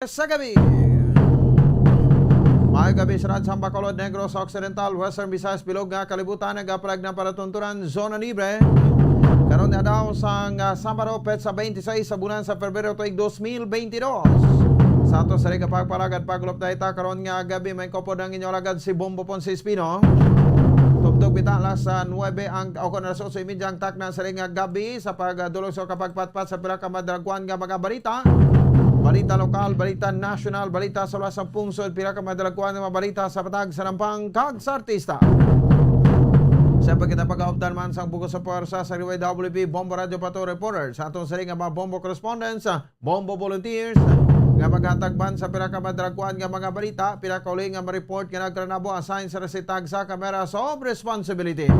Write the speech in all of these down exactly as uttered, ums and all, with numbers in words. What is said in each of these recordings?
sa gabi. Maayong gabi sa Radyo Bacolod, Negros Occidental, Western Visayas, bilog nga kalibutan, nagapalag na palatuntunan, Zona Libre. Karon nga adlaw sang, ah, Sabado, petsa twenty-six sa bulan sa Febrero tuig dos mil bentidós. Sa ato sa ring pagpalagad, pag-update ta karon nga gabi, may kupod ang inyo alagad si Bombo Ponce Espino. Tubtog bitalas sa nuebe ang, o kon alas otso y media ang takna sa ring nga gabi sa pagdulog sa kapagpatpat sa pila ka madalagkuan nga mga balita. Balita lokal, balita nasyonal, balita sa luwas sang pungsod, pila ka madalagkuan nga mga balita sa patag, sa nampang, kag sa artista. Sa pagkita pag-aupdan man sang bugos sa pwersa sa D Y W P Bombo Radio Pato Reporter, sa aton sa ring nga mga Bombo correspondents, Bombo volunteers, nga maghatag man sa pila ka madalagkuan nga mga balita, pila ka uli nga ma-report nga nagkaranabo, assign sa resitag sa Cameras of Responsibility.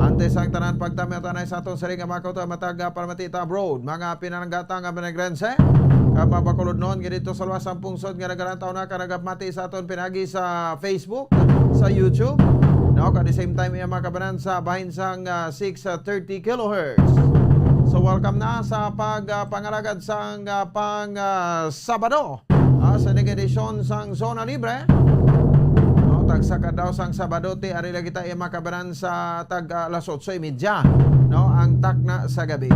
Antes ang tanan, pagtamian ta anay sa aton sa ring nga mga kauto, matag, ah, palamati ta abroad, mga pinalangga ta nga Managrense, kag mga Bacolodnon nga didto sa luwas sang pungsod nga nagalantaw na kag nagapamati sa aton pinagi sa Facebook, sa YouTube, no? At the same time, iya mga kabanan sa bahin sang, ah, six thirty kilohertz. So, welcome na sa pag, ah, pangalagad sang, ah, pang, ah, Sabado, ah, sa ning edisyon sang Zona Libre. No, tagsa ka daw sang Sabado, ti ari lagi ta, iya mga kabanan, sa tag, ah, alas otso y media, no, ang takna sa gabi.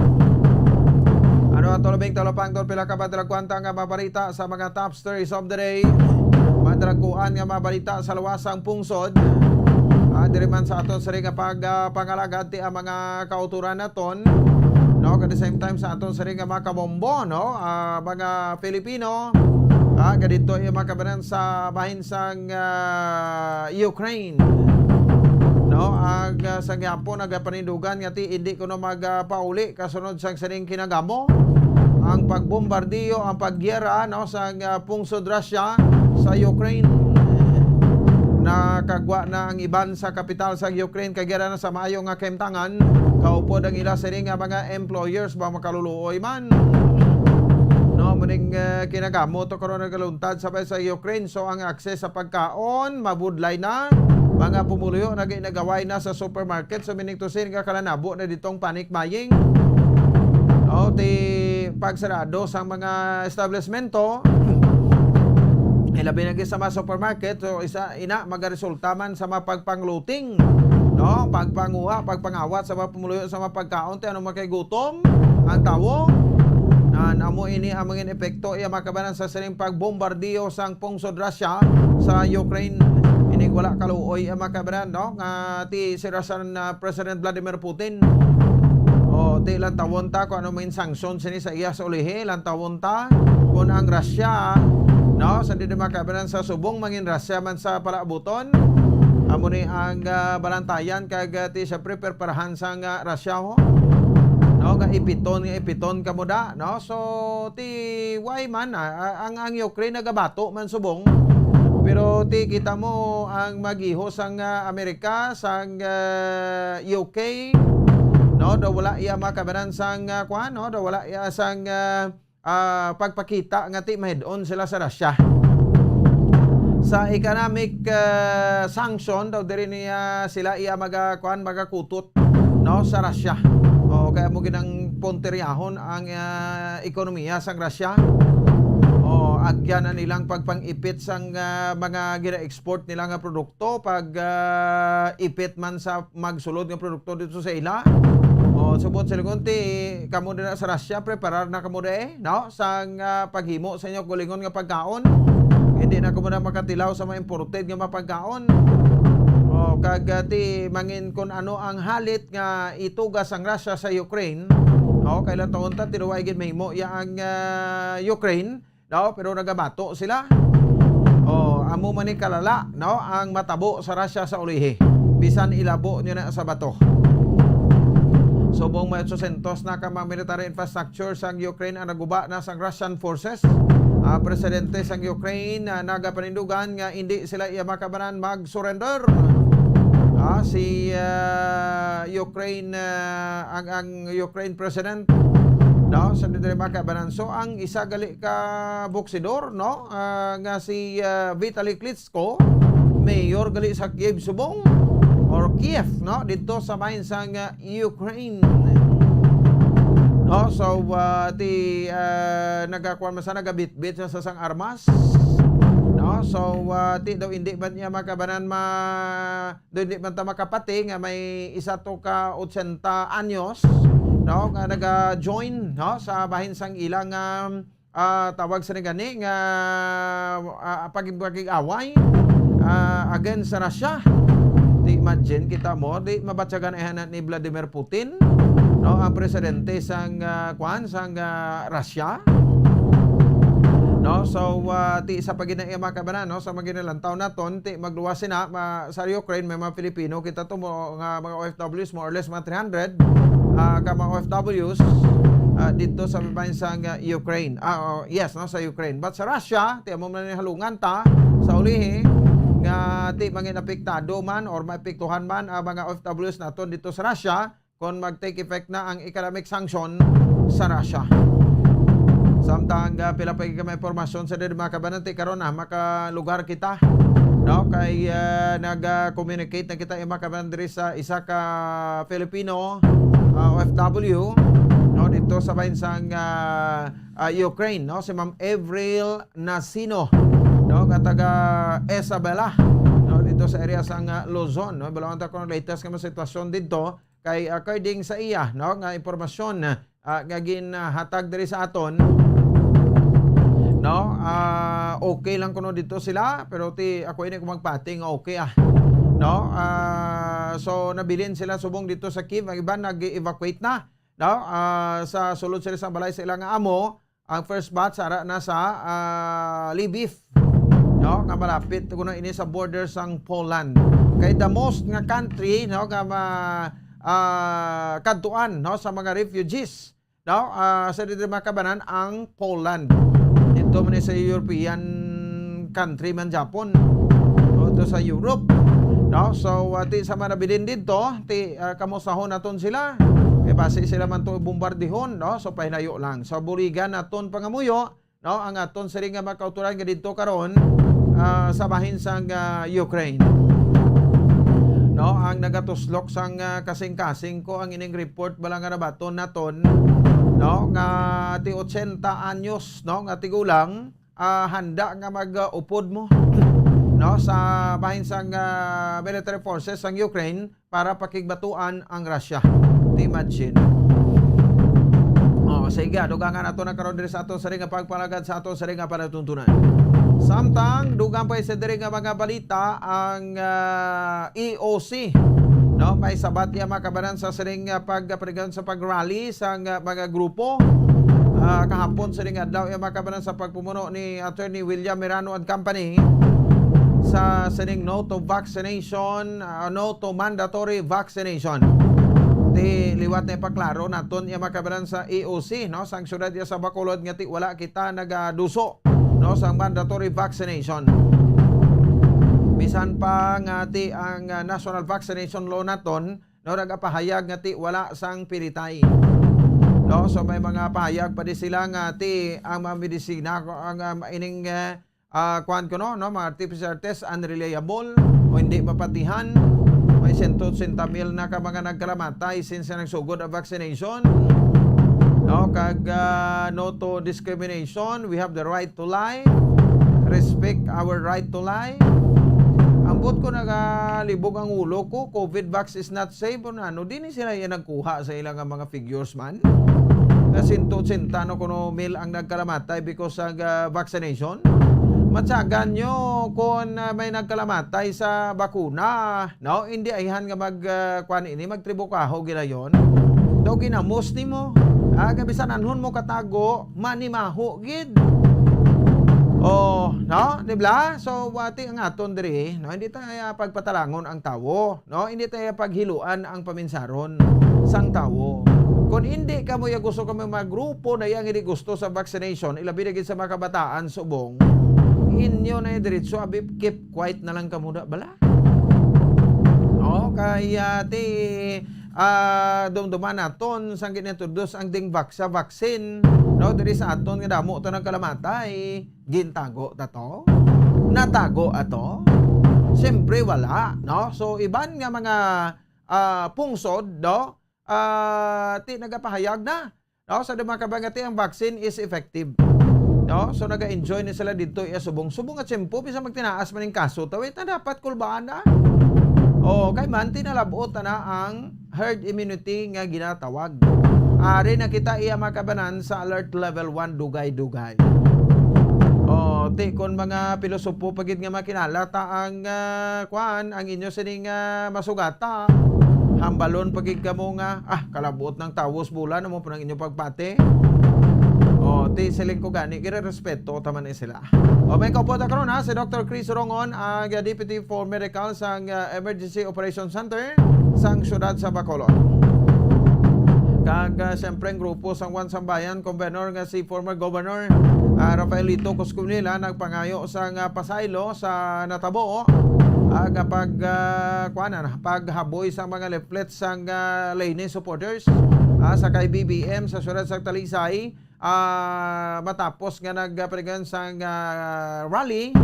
Ano ato labing talapang, pila ka madalagkuan ta nga mabalita sa mga top stories of the day. Madalagkuan nga mabalita sa luwas sang pungsod. Ah, diri man sa aton sa ring nga pag, ah, pangalagad, ti ang mga kauturan naton, no, at the same time sa aton sa ring nga mga kabombo, no, ah, mga Filipino, ah, nga didto iya mga kabanan sa bahin sang, ah, Ukraine, no, ang, ah, sa gihapon nagapanindugan nga ti hindi kuno magapauli kasunod sang sining kinagamo, ang pagbombardiyo, ang paggiyera, no, sang, ah, pungsod Russia sa Ukraine. Nakagwa na ang iban sa kapital sa Ukraine, kag yara na sa maayo nga kahimtangan, kaupod ang ila sini nga mga employers ba makaluluoy man. No, muning, eh, kinagamo to karon nagaluntad sa, sa Ukraine. So, ang access sa pagkaon mabudlay na. Mga pumuluyo nag-inagaway na sa supermarket. So, meaning to say, nagakalanabo na ditong panic buying. O, ti pagsarado sang mga establishmento, eh, labi na gid sa mga supermarket, so isa ina magaresulta man sa mga pagpang-looting, no? Pagpanguha, pagpangawat sa mga pumuluyo sa mga pagkaon, ti ano man kay gutom ang tawo. Na, amo ini ang mga epekto, iya mga kabanan, sa sining pagbombardiyo sang pungsod Russia sa Ukraine. Inig wala kaluoy, iya mga kabanan, no? Nga ti si Russian, ah, President Vladimir Putin. O, ti lantawon ta kung ano man sanction sini sa iya sa ulihi, lantawon ta kung ang Russia, no, sa di makaibanan sa subong mangin Russia man sa palaabuton. Amo ni ang, ah, balantayan kag, ah, ti siyempre preparahan sang, ah, Russia, ho. No, nga ipiton, nga ipiton kamo da, no? So, ti why man, ah, ang, ang Ukraine nagabato man subong. Pero ti kita mo ang magiho sang, ah, Amerika, sang, ah, U K, no, daw wala iya makabanan sang, ah, kuan, no, daw wala iya sang, ah, ah, pagpakita nga ti mahid-on sila sa Russia. Sa economic, ah, sanction daw diri niya sila iya maga, kuan, magakutot, no, sa Russia. O, kaya mo ginang punteryahon ang, ah, ekonomiya sang Russia. O, agyan na nilang pagpang-ipit sang, ah, mga gina-export nila nga produkto, pag, ah, ipit man sa magsulod nga produkto dito sa ila. O, subot sila kung ti, kamo dira sa Russia, preparar na kamo diri, no? Sang, ah, paghimo sa inyo kaugalingon nga pagkaon. Hindi na kamo na makatilaw sa mga imported nga mga pagkaon. O, kag, ah, ti, mangin kung ano ang halit nga ituga sang Russia sa Ukraine. O, kailan taon ta, tinuway gid mahimo ya ang, ah, Ukraine. No, pero nagabato sila. O, amo man ni kalala, no, ang matabo sa Russia sa ulihi. Bisan ilabo niyo na sa bato. Subong may otsosyentos na ka mga military infrastructure sang Ukraine ang naguba na sang Russian forces. Ah, presidente sang Ukraine, ah, nagapanindugan nga hindi sila iya makabanan mag-surrender. Ah, si, ah, Ukraine, ah, ang, ang Ukraine president, no, sa diri makabanan. So, ang isa gali ka boksidor, no, ah, nga si, ah, Vitali Klitschko, mayor gali sa Kyiv subong, or Kiev, no, dito sa bahin sang, ah, Ukraine. No, so, ah, ti, ah, nagakuan man sa, nagabitbit sa, sa sang armas. No, so, ah, ti daw hindi man niya makabanan ma-, daw hindi man ta makapati nga may isa to ka ochenta anyos, no, nga naga-join, no, sa bahin sang ilang, um, ah, tawag sa gani nga, ah, pag-, pakig-away, ah, against sa Russia. Di imagine kita mo, di mabatyagan ay ni Vladimir Putin, no, ang presidente sang, ah, kwan, sang, ah, Russia. No, so, ah, ti sa pagina-, mga kabanan, no, sa maginalantaw naton, ti magluwas sina, ma-, sa Ukraine, may mga Filipino, kita to mo, nga mga O F Ws, more or less mga three hundred, ah, ka mga O F Ws, ah, dito sa babayan sang, ah, Ukraine. Ah, oh, yes, no, sa Ukraine. But sa Russia, ti amo man ni halungan ta, sa ulihi, nga ti mangin apektado man or maapektuhan man ang mga O F Ws naton dito sa Russia, kung mag-take effect na ang economic sanction sa Russia. Samtang, ah, pila pa gid ka mga impormasyon sa diri, mga kabanan, ti karon, ah, makalugar kita, no? Kay, ah, nag-, ah, communicate na kita, eh, mga kabanan, diri sa isa ka Filipino, ah, O F W, no? Dito sa bahin sang, ah, ah, Ukraine, no? Si Ma'am Avril Nasino, no? Nga taga Isabela, no? Dito sa area sang, ah, Luzon, no? Balawan ta kung latest nga mga sitwasyon dito. Kay according sa iya, no, nga impormasyon, ah, nga ginhatag diri sa aton, no, ah, okay lang kuno dito sila, pero ti ako ini ko magpati nga okay, ah, no. Ah, so nabilin sila subong dito sa Kyiv, ang iban nag-evacuate na, no, ah, sa sulod sila sa balay sa ilang amo. Ang first batch ara na sa, ah, Lviv, no, nga malapit kuno ini sa border sang Poland. Kay the most nga country, no, nga ma-, ah, kadtuan, no, sa mga refugees, no, ah, sa diri, mga kabanan, ang Poland. Ito man sa European country man Japon, o ito sa Europe, no. So, ah, ti sa mga nabilin dito, ti, ah, kamusahon naton sila. Kay basi sila man to bombardihon, no. So, pahinayo lang. So, buligan naton pangamuyo, no, ang aton siring nga mga kautoran nga didto karon, ah, sa bahin sang, ah, Ukraine. No, ang nagatuslok sang, ah, kasing-kasing ko ang ining report bala nga nabaton naton, no, nga ti ochenta anyos, no, nga tigulang, ah, handa nga mag-upod mo, no, sa bahin sang, ah, military forces sang Ukraine para pakigbatuan ang Russia. Imagine. Oh, sige, dugangan nato na karon diri sa aton siring nga pagpalagad sa aton siring nga palatuntunan. Samtang dugang pa sa diri nga mga balita ang, ah, E O C, no, may sabat iya, mga kabanan, sa siring nga pagpaligan sa pag-rally sa nga mga grupo. Ah, kahapon siring adlaw iya, mga kabanan, sa pagpumuno ni Attorney William Merano and Company sa sining no to vaccination, ah, no to mandatory vaccination. Ti liwat na ipaklaro naton iya, mga kabanan, sa E O C, no, sang siyudad iya sa Bacolod nga ti wala kita nagaduso, no, sang mandatory vaccination. Bisan pa nga ti ang, ah, national vaccination law naton, no, nagapahayag nga ti wala sang pilitay. No, so may mga pahayag pa di sila nga ti ang mga medisina, ang, ang ining, eh, ah, kuwan ko, no, no, mga P C R test unreliable o hindi mapatihan. May sento ochenta mil na ka mga nagkalamatay since nga nagsugod ang vaccination. No, kag, ah, no to discrimination, we have the right to life, respect our right to life. Ambot ko nagalibog ang ulo ko, COVID vax is not safe, o ano, di ni sila yan nagkuha sa ilang mga figures man. Nga sento ochenta no kuno mil ang nagkalamatay because sa, ah, vaccination. Matyagan nyo kung, ah, may nagkalamatay sa bakuna, no? Hindi ayhan nga mag, ah, kwan ini, magtribukaho ginayon. Daw ginamos nimo. Ah, nga bisan anhon mo katago, manimaho gid. Oh, no? Di ba? So, wati ang aton diri, no? Hindi tayo pagpatalangon ang tawo, no? Hindi tayo paghiluan ang paminsaron sang tawo. Kung hindi kamo ya gusto kamo mga grupo na yang hindi gusto sa vaccination, ilabi na gid sa mga kabataan subong, inyo na yung diretso, abi, keep quiet na lang kamo na bala. Oh, kaya ti, ah, dumduman naton sang gin-introduce ang ding vax-, sa vaccine, no? Diri sa aton nga damo to nagkalamatay, gintago ta to? Natago ato? Siyempre wala, no? So, iban nga mga, ah, pungsod, no? Ah, ti nagapahayag na No, sa mga kabangati, ang vaccine is effective. No? So, naga-enjoy ni sila dito iya subong. Subong nga tiyempo, bisan magtinaas man ning kaso, tawid na dapat kulbaan na. O, kay man, tinalabot na ang herd immunity nga ginatawag. Ari na kita iya makabanan sa alert level one, dugay-dugay. O, ti, kon mga pilosopo pa gid nga makilala ta ang, ah, kwan, ang inyo sining, ah, masugata. Hambalon pa gid kamo nga, ah, kalabot ng tawos bulan, amo po ng inyo pagpati. O, ti, siling ko gani, gire-respeto ta man ni sila. O, may kaupod ako ron, ha, si Doctor Chris Rongon, ang, ah, Deputy for Medical sang, ah, Emergency Operation Center sang siyudad sa Bacolod. Kag, ah, siyempre, ang grupo sang One Sambayan Convenor nga si former Governor, ah, Rafaelito Coscunila nagpangayo sang, ah, pasaylo sa natabo, ah, nga pag, ah, kuwan na, paghaboy sa mga leaflet sang, ah, Leni supporters, ah, sa kay B B M sa siyudad sa Talisay, ah, matapos nga nagpaligan sang, ah, rally,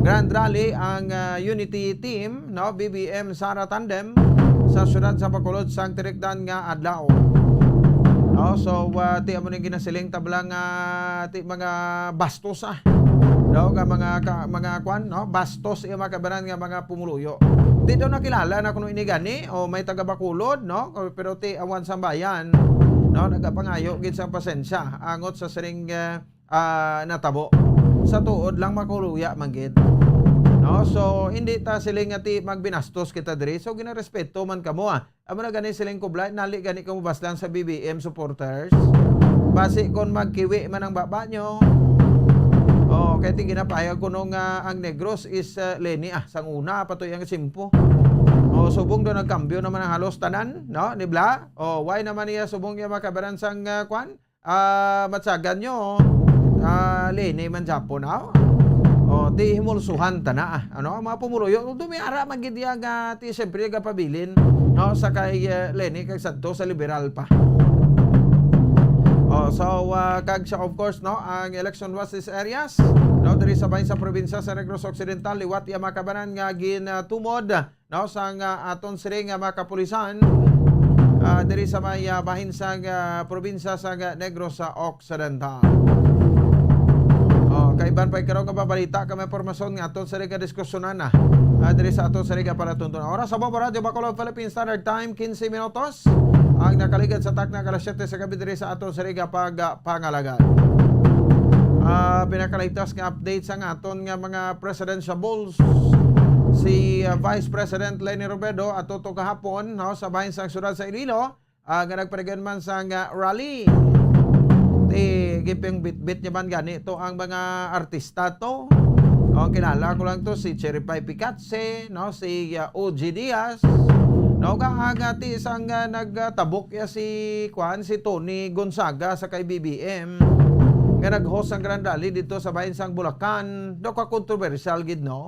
grand rally ang, ah, Unity Team, no, B B M Sara Tandem sa siyudad sa Bacolod sang tinukdan nga adlaw. No, so, ah, ti amo ning ginasiling tabla nga ti mga bastos, ah. No, nga mga ka-, mga kwan, no, bastos iya mga kabanan nga mga pumuluyo. Di daw nakilala na kuno ini gani o may taga Bacolod, no, pero ti awan sambayan, no, nagapangayo gid sang pasensya angot sa siring, eh, ah, natabo. Sa tuod lang, makuluya man gid. No? So, hindi ta siling nga ti magbinastos kita diri. So, ginarespeto man kamo, ah. Amo na gani siling ko, Blay, nali gani kamo baslan sa B B M supporters. Basi kon magkiwi man ang baba nyo. Oh, kay ti ginapahayag ko nung, ah, ang Negros is, ah, Leni, ah, sang una pa to yang simpo. Oh, subong do nagkambyo naman ang halos tanan, no? Ni Bla? Oh, why naman niya subong niya makabaran sang, ah, kwan? Ah, matsagan nyo, ah, Leni man Japon, ah. O, ti himulsuhan ta na, ah. Ano, ang mga pumuluyo, dumiara man gid iya nga, ti siyempre nagapabilin, no, sa kay, eh, Leni kag sadto sa liberal pa. Oh, so, ah, kag siya, of course, no, ang election was these areas, no, diri sa bahin sa probinsya sa Negros Occidental, liwat iya makabanan nga gin, ah, tumod, no, sang, ah, aton siring nga mga kapulisan, ah, diri sa may, ah, bahin sang, ah, probinsya sa, ah, Negros Occidental. Oh, kaiban pa karon nga mabalita ka may impormasyon nga aton siring nga diskusyonan na, ah, diri sa aton siring nga palatuntunan. Oras sa Bobo Radio Bacolod, Philippine Standard Time, quince minutos ang nakaligad sa takna nga alas siyete sa gabi diri sa aton siring nga pag, ah, pangalagad. Ah, pinakalitas nga update sa aton nga mga presidential bulls, si, ah, Vice President Leni Robredo ato to kahapon, no, sa bahin sang siyudad sa Iloilo, ah, nga nagparigan man sang, ah, rally. Ti, gipingbitbit niya man gani to ang mga artista to. O, kilala ko lang to, si Cherry Pie Picatse, no, si, ah, O G Diaz, no, kaagati sang, ah, nagtabok ya si, kwan, si Tony Gonzaga sa kay B B M nga nag-host sang Grand Rally dito sa bahin sang Bulacan. Daw ka kontrobersyal gid, no?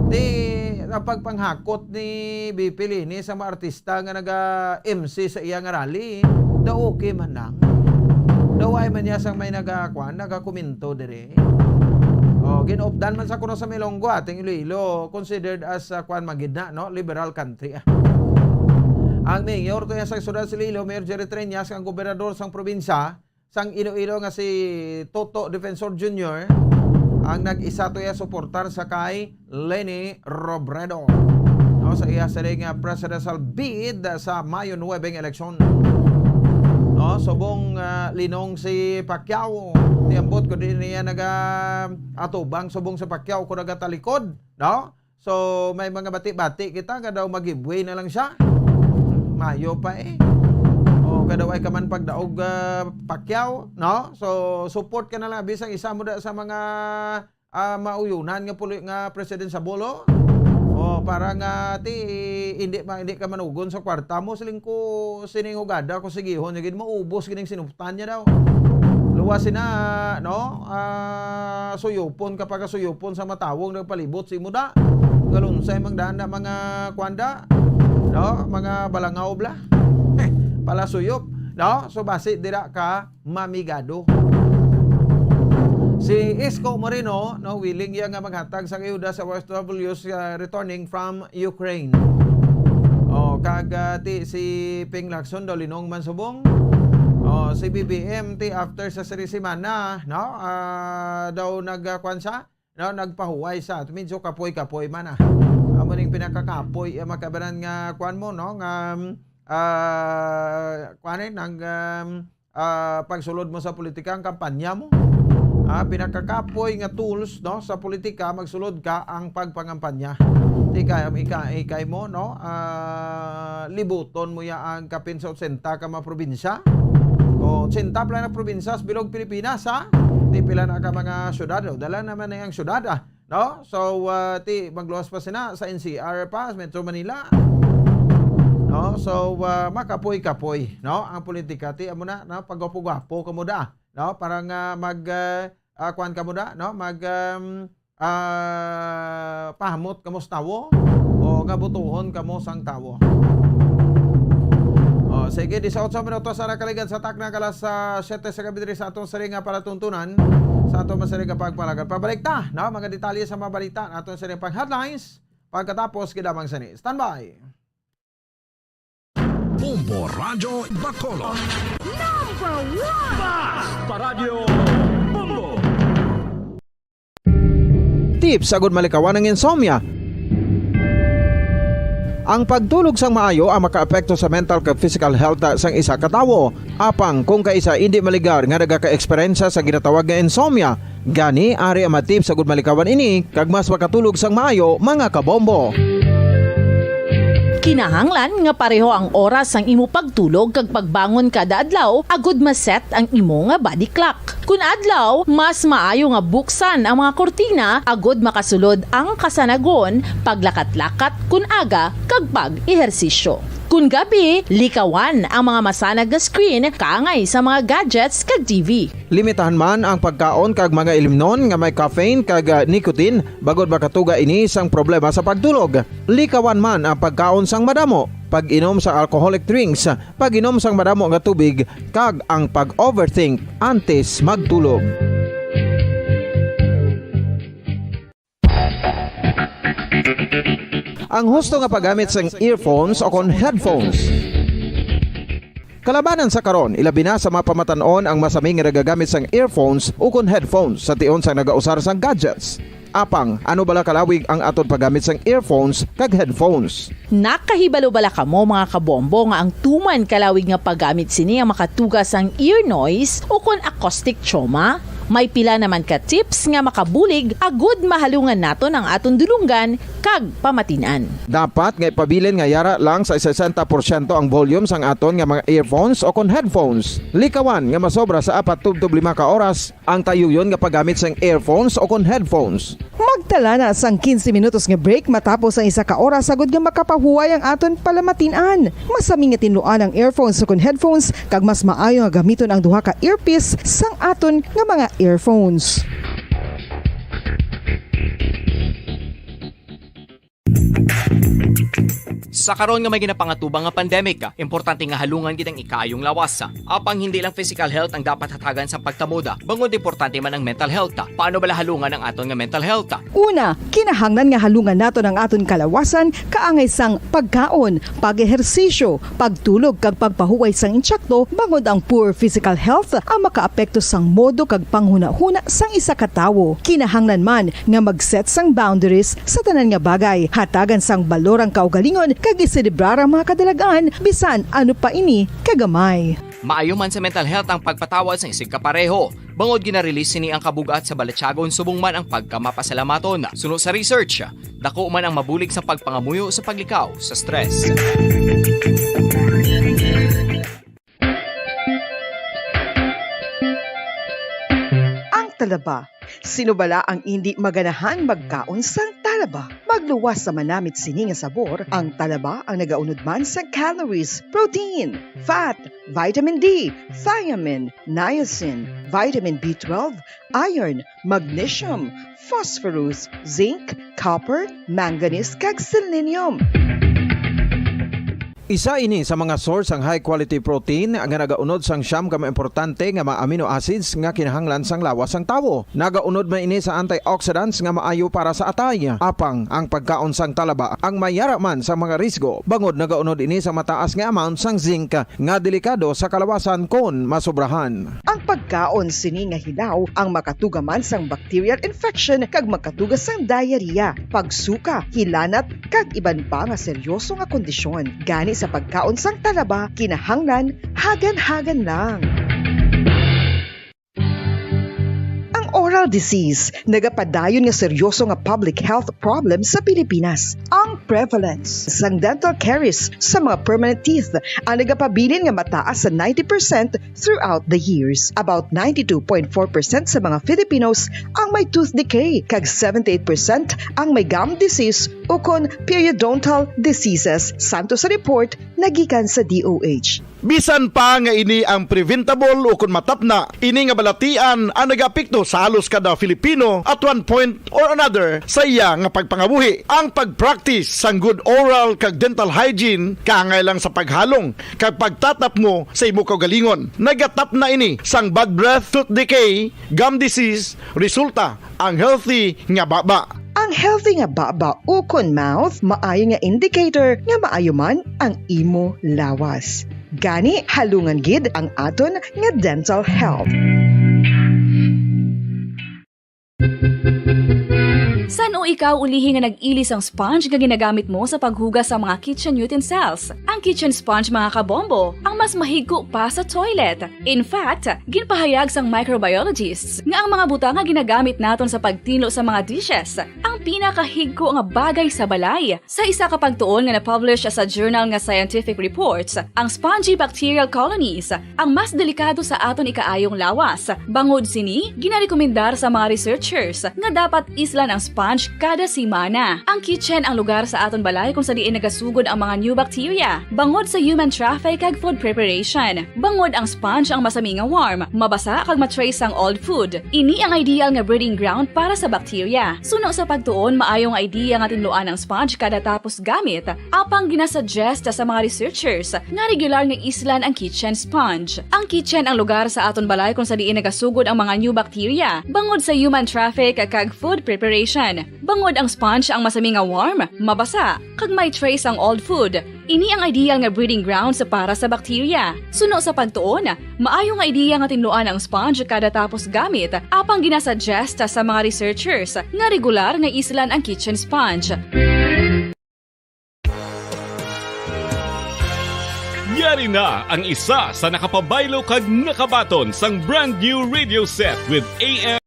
Di, ang pagpanghakot ni B P Leni sa mga artista nga naga-M C sa iya nga rally, daw okay man lang. Daw ay man niya sang may naga-, kwan, nagakomento diri. Oh, ginupdan man sa kuno sa Milongo, ating Iloilo, considered as, ah, kwan man gid na, no? Liberal country, ah. Ang mayor to yan sa siyudad sa Iloilo, Mayor Jerry Treñas, ang gobernador sang probinsya, sang Iloilo nga si Toto Defensor Junior, ang nag-isa to iya suportar sa kay Leni Robredo, no, sa iya siring nga presidential bid sa Mayo nuebe nga eleksyon. No, subong, ah, linong si Pacquiao, ti ambot ko din niya naga-atubang subong si Pacquiao ko nagatalikod, no? So, may mga bati-bati kita nga daw mag-giveaway na lang siya. Mayo pa eh. O, ka daw ay ka man pagdaog, ah, Pacquiao, no? So, support ka na lang, bisang isa mo da sa mga, ah, mauyunan nga puli-, nga president sa Bolo. O, para nga ti, hindi ma-, hindi ka manugon sa kwarta mo, siling ko, sining hugada ko sigihon, gid maubos gining sinuptan niya daw. Luwas sina, no? Ah, suyupon ka, pagkasuyupon sa matawong nagpalibot sa imo da. Galunsay mang daan na mga kwanda, no? Mga balangaw bla. Pala suyop, no? So, basi dira ka mamigado. Si Isko Moreno, no, willing iya nga maghatag sa ayuda sa O F Ws, uh, returning from Ukraine. O, kag, uh, ti, si Ping Lacson daw linong man subong. Oh, si B B M ti after sa seri semana, no? Ah, daw nag, ah, kwan siya, no? Nagpahuway sa, medyo kapoy-kapoy man, ah. Amo ning pinakakapoy, ah, makabanan nga kwan mo, no? Nga, um, ah, kwan eh, nang, um, ah, pagsulod mo sa politika, ang kampanya mo. Ah, pinakakapoy nga tools, no, sa politika, magsulod ka ang pagpangampanya. Di kay, ang ika-, ikay mo, no? Ah, libuton mo ya ang kapin sa otsenta ka mga probinsya. O, otsenta pala na probinsya sa bilog Pilipinas, ha? Di pila na ka mga syudad, o, dala naman na ang syudad, ah. No? So, ah, ti, magluwas pa sina sa N C R pa, sa Metro Manila. No? So, ah, makapoy-kapoy, no? Ang politika, ti, amo na, no? Pagwapo-gwapo kamo da, no? Para nga mag, ah, ah, kuwan kamo da, no? Mag, um, ah, pahamot kamo sa tawo o nga butuhon kamo sang tawo. O, sige, disiotso minutos ang nakaligad sa takna kalas sa siyete sa gabi diri sa atong siring nga palatuntunan, sa atong masiring nga pagpalagad. Pabalik ta, no? Mga detalye sa mga balita na atong siring pang headlines. Pagkatapos, gidamang sini. Standby. Bombo Radyo Bacolod. Number one! Basta Radyo Bombo! Tips agud malikawan ang insomnia. Ang pagtulog sang maayo ang makaapekto sa mental kag physical health sang isa ka tawo. Apang kung kaisa indi maligar nga nagaka-eksperyensya sa ginatawag nga insomnia, gani ari ang mga tips agud malikawan ini kag mas makatulog sang maayo, mga kabombo. Kinahanglan nga pareho ang oras sang imo pagtulog kag pagbangon kada adlaw agud ma-set ang imo nga body clock. Kun adlaw, mas maayo nga buksan ang mga kurtina agud makasulod ang kasanagon, paglakat-lakat kun aga, kag pag-ehersisyo. Kun gabi, likawan ang mga masanag nga screen kaangay sa mga gadgets kag T V. Limitahan man ang pagkaon kag mga ilimnon nga may caffeine kag, ah, nicotine, bangod makatuga ini sang problema sa pagtulog. Likawan man ang pagkaon sang madamo, pag-inom sa alcoholic drinks, pag-inom sang madamo nga tubig, kag ang pag-overthink antes magtulog. Ang husto nga paggamit sang earphones o kon headphones. Kalabanan sa karon, ilabi na sa mga pamatan-on ang masami nga nagagamit sang earphones o kon headphones sa tion sang nagausar sang gadgets. Apang, ano bala kalawig ang aton paggamit sang earphones kag headphones? Nakahibalo bala kamo, mga kabombo, nga ang tuman kalawig nga paggamit sini ang makatuga sang ear noise o kon acoustic trauma? May pila naman ka tips nga makabulig agud mahalungan naton ang aton dulonggan kag pamatin-an. Dapat nga ipabilin nga yara lang sa sesenta porsyento ang volume sang aton nga mga earphones o kon headphones. Likawan nga masobra sa apat tubtob lima ka oras ang tayuyon nga paggamit sang earphones o kon headphones. Magtala na sang quince minutos nga break matapos ang isa ka oras, agud nga makapahuway ang aton palamatin-an. Masami nga tinluan ang earphones o kon headphones, kag mas maayo nga gamiton ang duha ka earpiece sang aton nga mga earphones. Sa karon nga may ginapangatubang nga pandemic, importante nga halungan gid ang ikaayong lawas. Apang hindi lang physical health ang dapat hatagan sa pagtamod, bangod importante man ang mental health. Paano bala halungan ang aton nga mental health? Una, kinahanglan nga halungan naton ang aton kalawasan kaangay sang pagkaon, pag-ehersisyo, pagtulog kag pagpahuway sang insakto, bangod ang poor physical health ang makaapekto sang modo kag panghunahuna sang isa ka tawo. Kinahanglan man nga mag-set sang boundaries sa tanan nga bagay, hatagan sang balor ang kaugalingon kag iselebrar ang mga kadalag-an, bisan ano pa ini kagamay. Maayo man sa mental health ang pagpatawad sang isigkapareho, bangod gina-release sini ang kabug-at sa balatyagon subong man ang pagkamapasalamaton. Suno sa research, dako man ang mabulig sa pagpangamuyo sa paglikaw sa stress. Ang talaba. Sino bala ang indi maganahan magkaon sang talaba? Magluwas sa manamit sini nga sabor, ang talaba ang nagaunod man sa calories, protein, fat, vitamin D, thiamine, niacin, vitamin B twelve, iron, magnesium, phosphorus, zinc, copper, manganese, kag selenium. Isa ini sa mga source sang high quality protein nga nagaunod sang siyam ka mga importante nga mga amino acids nga kinahanglan sang lawas sang tawo. Nagaunod man ini sa antioxidants nga maayo para sa atay. Apang ang pagkaon sang talaba ang may yara man sang mga risgo, bangod nagaunod ini sa mataas nga amount sang zinc nga delikado sa kalawasan kon masobrahan. Ang pagkaon sini nga hilaw ang makatuga man sang bacterial infection kag magkatuga sang diarrhea, pagsuka, hilanat, kag iban pa nga seryoso nga kondisyon. Gani sa pagkaon sang talaba, kinahanglan hagan-hagan lang. Ang oral disease nagapadayon nga seryoso nga public health problem sa Pilipinas. Ang prevalence sang dental caries sa mga permanent teeth ang nagapabilin nga mataas sa ninety percent throughout the years. About ninety-two point four percent sa mga Filipinos ang may tooth decay, kag seventy-eight percent ang may gum disease ukon periodontal diseases, santo sa report nagikan sa D O H. Bisan pa nga ini ang preventable ukon matapna, ini nga balatian ang nagaapekto sa halos kada Filipino at one point or another sa iya nga pagpangabuhi. Ang pag-practice sang good oral kag dental hygiene kaangay lang sa paghalong kag pagtatapmo sa imo kaugalingon. Nagatapna ini sang bad breath, tooth decay, gum disease, resulta ang healthy nga baba. Ang healthy nga baba ukon mouth maayo nga indicator nga maayo man ang imo lawas. Gani, halungan gid ang aton nga dental health. San-o ikaw ulihi nga nag-ili sang sponge nga ginagamit mo sa paghugas sa mga kitchen utensils? Ang kitchen sponge, mga kabombo, ang mas mahigko pa sa toilet. In fact, ginpahayag sang microbiologists nga ang mga butang nga ginagamit naton sa pagtinlo sa mga dishes ang pinakahigko nga bagay sa balay. Sa isa ka pagtuon nga na-publish sa journal nga Scientific Reports, ang spongy bacterial colonies ang mas delikado sa aton ikaayong lawas. Bangod sini, ginarekomendar sa mga researchers nga dapat islan ang sponge kada semana. Ang kitchen ang lugar sa aton balay kung sa diin nagasugod ang mga new bacteria, bangod sa human traffic kag food preparation. Bangod ang sponge ang masami nga warm, mabasa kag ma-trace ang old food. Ini ang ideal nga breeding ground para sa bacteria. Suno sa pagtuon, maayo nga idea nga tinluan ang sponge kada tapos gamit, apang ginasuggest sa mga researchers nga regular nga islan ang kitchen sponge. Ang kitchen ang lugar sa aton balay kung sa diin nagasugod ang mga new bacteria, bangod sa human traffic kag food preparation. Bangod ang sponge ang masami nga warm, mabasa, kag may trace ang old food. Ini ang ideal nga breeding grounds para sa bacteria. Suno sa pagtuon, maayo nga ideya nga tinluan ang sponge kada tapos gamit, apang ginasuggest sa mga researchers nga regular nga islan ang kitchen sponge. Yari na ang isa sa nakapabaylo kag nakabaton sang brand new radio set with A M.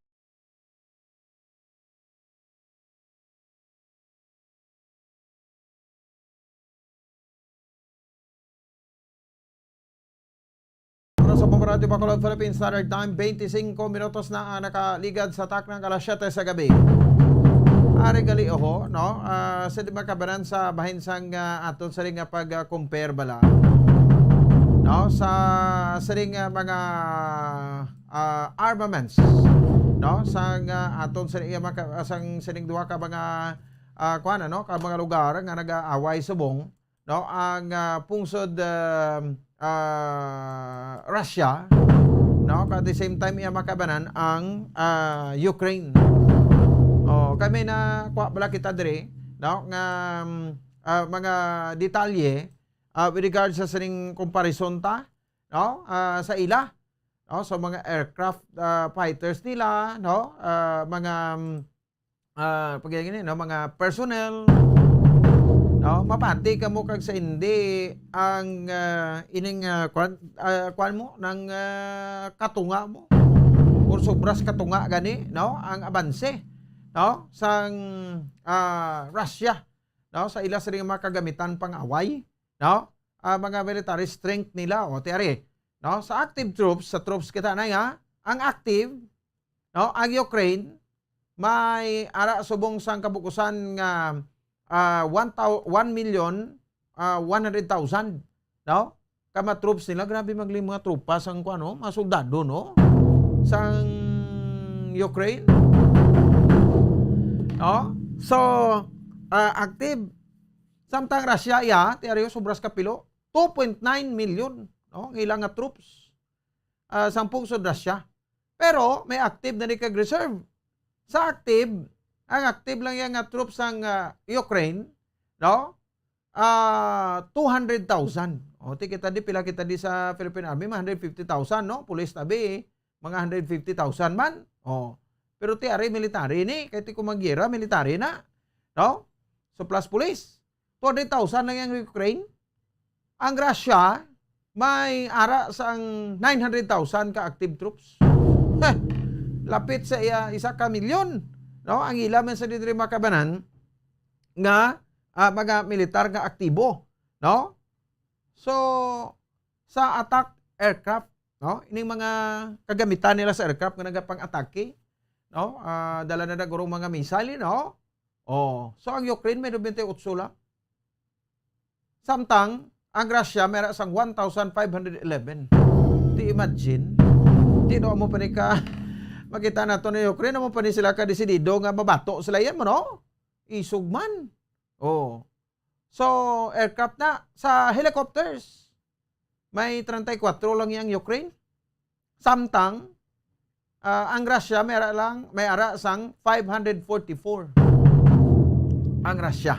Oras sa Bombo Radyo Bacolod, Philippine Standard Time, twenty-cinco minutos na ang nakaligad sa takna nga alas siyete sa gabi. Ari gali, oho, no? Ah, sa di makabaran sa bahin sang, ah, aton sa nga pag-compare bala, no? Sa siring nga mga ah, armaments, no? Sang, ah, aton sa iya maka-, sang sining duha ka mga, ah, kuwan, ano, ka mga lugar nga nag-aaway subong, no? Ang, ah, pungsod, ah, ah, Russia, no? At the same time, iya makabanan ang, ah, Ukraine. Oh, kami na kuha bala kita diri, no? Nga, mm, ah, mga detalye, ah, with regard sa sining comparison ta, no? Ah, sa ila, no? So, mga aircraft, ah, fighters nila, no? Ah, mga, mm, ah, pag-, no? Mga personnel, no? Mapati ka mo kag sa hindi ang, ah, ining, ah, kwan, ah, kwan mo, nang, ah, katunga mo. Or sobras katunga gani, no? Ang abanse, no? Sang, ah, Russia, no? Sa ila sining mga kagamitan pang away, no? Ah, mga military strength nila, o, ti ari, no? Sa active troops, sa troops kita na nga, ang active, no? Ang Ukraine, may ara subong sang kabukusan nga, ah, one thou-, one million, ah, one hundred thousand, no? Ka mga troops nila, grabe magli mga tropa sang kuan, no? Mga soldado, no? Sang Ukraine. No? So, ah, active. Samtang Russia, iya, ti ari, o, sobras kapilo. two point nine million, no, ang ila nga troops, ah, sang pungsod Russia. Pero may active na ni kag reserve. Sa active, ang active lang yan nga troops sang, ah, Ukraine, no? Ah, two hundred thousand. O, ti kita di, pila kita di sa Philippine Army, mga hundred fifty thousand, no? Police tabi, mga hundred fifty thousand man. O, pero ti ari military ni, kay ti kung manggera, military na. No? So, plus police. Two hundred thousand lang yang Ukraine. Ang Russia, may ara sang nine hundred thousand ka active troops. Heh, lapit sa iya, isa ka milyon. No? Ang ila man sa diri makabanan nga, ah, mga militar nga aktibo. No? So, sa attack aircraft, no? Ining mga kagamitan nila sa aircraft nga nagapang-atake, no? Ah, dala na nagurong mga missile, no? Oh, so ang Ukraine may twenty-eight lang. Samtang ang Russia may ra sang one thousand five hundred eleven. Ti imagine? Ti no, amo pa ni ka, makita nato ni Ukraine, amo pa ni sila ka desidido nga mabato sila yan mo, no? Isog man. Oh. So, aircraft na. Sa helicopters, may treinta y cuatro lang yang Ukraine. Samtang, ah, ang Russia may ara lang, may ara sang five hundred forty-four. Ang Russia,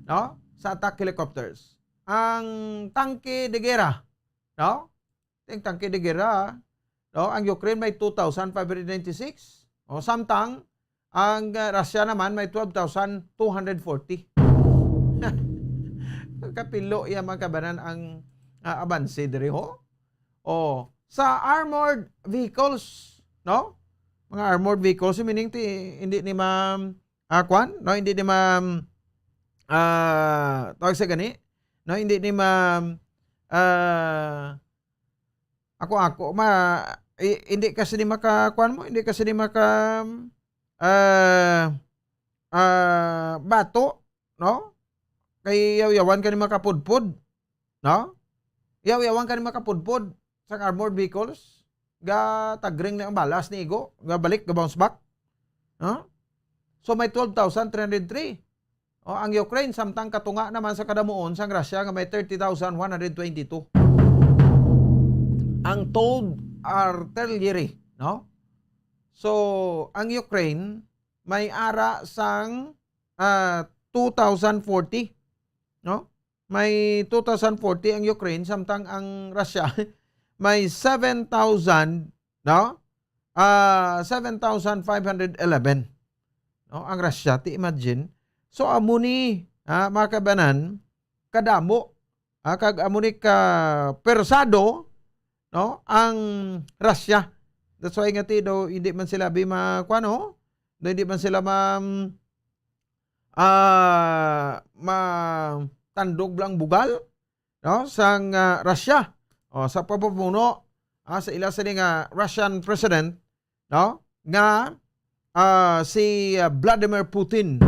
no? Sa attack helicopters. Ang tangke de guerra, no? Ang tangke de guerra, no? Ang Ukraine may two thousand five hundred ninety-six. O, samtang, ang, ah, Russia naman may twelve thousand two hundred forty. Kapilo iya, mga kabanan, ang, ah, abanse diri, ho? O, sa armored vehicles, no? Mga armored vehicles, meaning ti, hindi ni ma-, ah, kwan, no? Hindi ni ma-, ah, tawag sa gani? No, hindi ni ma-, ah, ako, ako, ma-, i-, hindi kasi ni maka-, kwan mo, hindi kasi ni maka-, ah, ah, bato, no? Kay yaw-yawan ka ni makapudpod, no? Yaw-yawan ka ni makapudpod sa armored vehicles, ga tagring na ang balas ni igo, ga balik, ga bounce back. No? So may twelve thousand three hundred three. O, ang Ukraine, samtang katunga naman sa kadamuon sang Russia nga may thirty thousand one hundred twenty-two. Ang towed artillery, no? So, ang Ukraine may ara sang, ah, two thousand forty, no? May two thousand forty ang Ukraine, samtang ang Russia may seven thousand, no? Ah, seven thousand five hundred eleven. No, ang Russia, ti imagine. So, amo ni, ah, mga kabanan, kadamo, ah, kag amo ni ka persado, no, ang Russia. That's why nga ti daw hindi man sila bi ma-, kuwan, no? Daw hindi man sila ma-, ah, matandog lang bugal, no, sang, ah, Russia. O, sa pamumuno, ah, sa ila sini nga Russian president, no, nga, ah, si, ah, Vladimir Putin.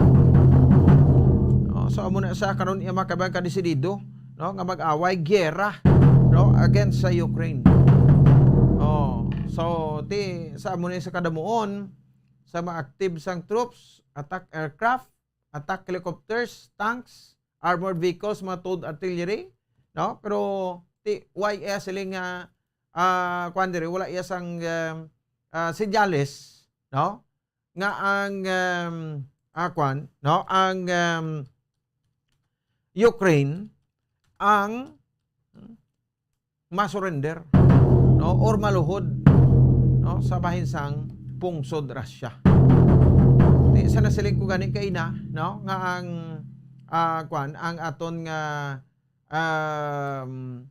No, so amo na sa karon iya makabang ka desidido, no, nga mag-away, giyera, no, against sa Ukraine. Oh, so ti sa amo ni sa kadamuon sa mga active sang troops, attack aircraft, attack helicopters, tanks, armored vehicles, mga towed artillery, no? Pero ti, why iya siling nga, ah, kuwan diri, wala iya sang, um, ah, senyales, no? Nga ang, um, ah, kuwan, no? Ang, um, Ukraine ang masurrender, no, or maluhod, no, sa bahin sang pungsod Russia. Ti, sa nasiling ko gani kaina, no, nga ang, ah, kwan, ang aton nga, um,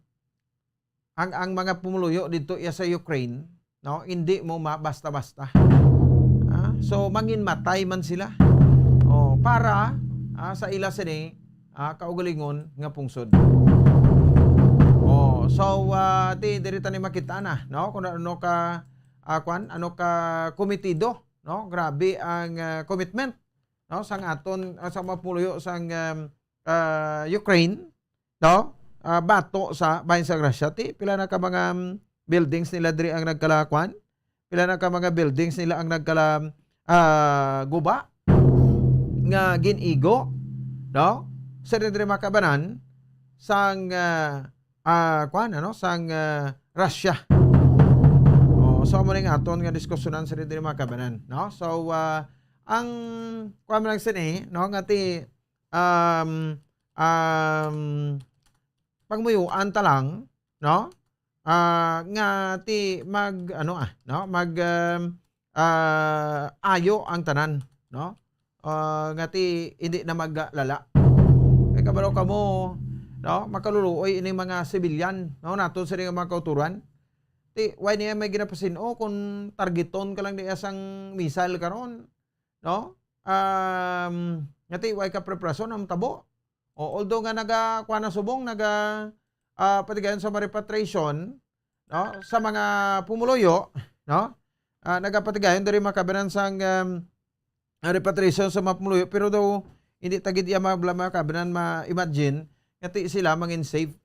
ang, ang mga pumuluyo dito iya sa Ukraine, no, hindi mo ma-, basta-basta. Ah, so, manginmatay man sila. Oh, para, ah, sa ila sini, ah, kaugalingon nga pungsod. Oh, so, ah, ti, diri ta ni makita na, no? Kung ano ka, ah, kwan, ano ka komitido, no? Grabe ang, ah, commitment, no? Sang aton, ah, sa mga pumuluyo sang, um, ah, Ukraine, no? Ah, bato sa bahin sa Russia. Ti, pila na ka mga, um, buildings nila diri ang nagkalakuan? Pila na ka mga buildings nila ang nagkala, ah, guba nga gin-igo, no? Sa diri makabanan, sang, ah, ah, kuwan, ano, sang, ah, Russia. Oh, so, amo na yung aton nga diskusyonan sa diri, mga kabanan, no? So, ah, ang, kuwan man lang sini, no, nga ti, um, um, pagmuyuan ta lang, no? Ah, nga ti mag, ano, ah, no? Mag, um, ah, ayo ang tanan, no? Ah, nga ti hindi na maglala. Kay kabalo kamo, no? Makaluluoy ini mga sibilyan, no? Nato sila nga mga kauturan. Ti, why niya may ginapasin-o kung targeton ka lang niya sang missile karon, no? Um, nga ti, why ka preparasyon ang tabo? O, although nga naga, kuha na subong, naga, ah, patigayon sa mga repatriation, no? Sa mga pumuluyo, no? Ah, nagapatigayon diri mga kabanan sang, um, ah, repatriation sa mga pumuluyo, pero daw hindi ta gid iya mabla-, mga kabanan ma-imagine nga ti sila mangin safe,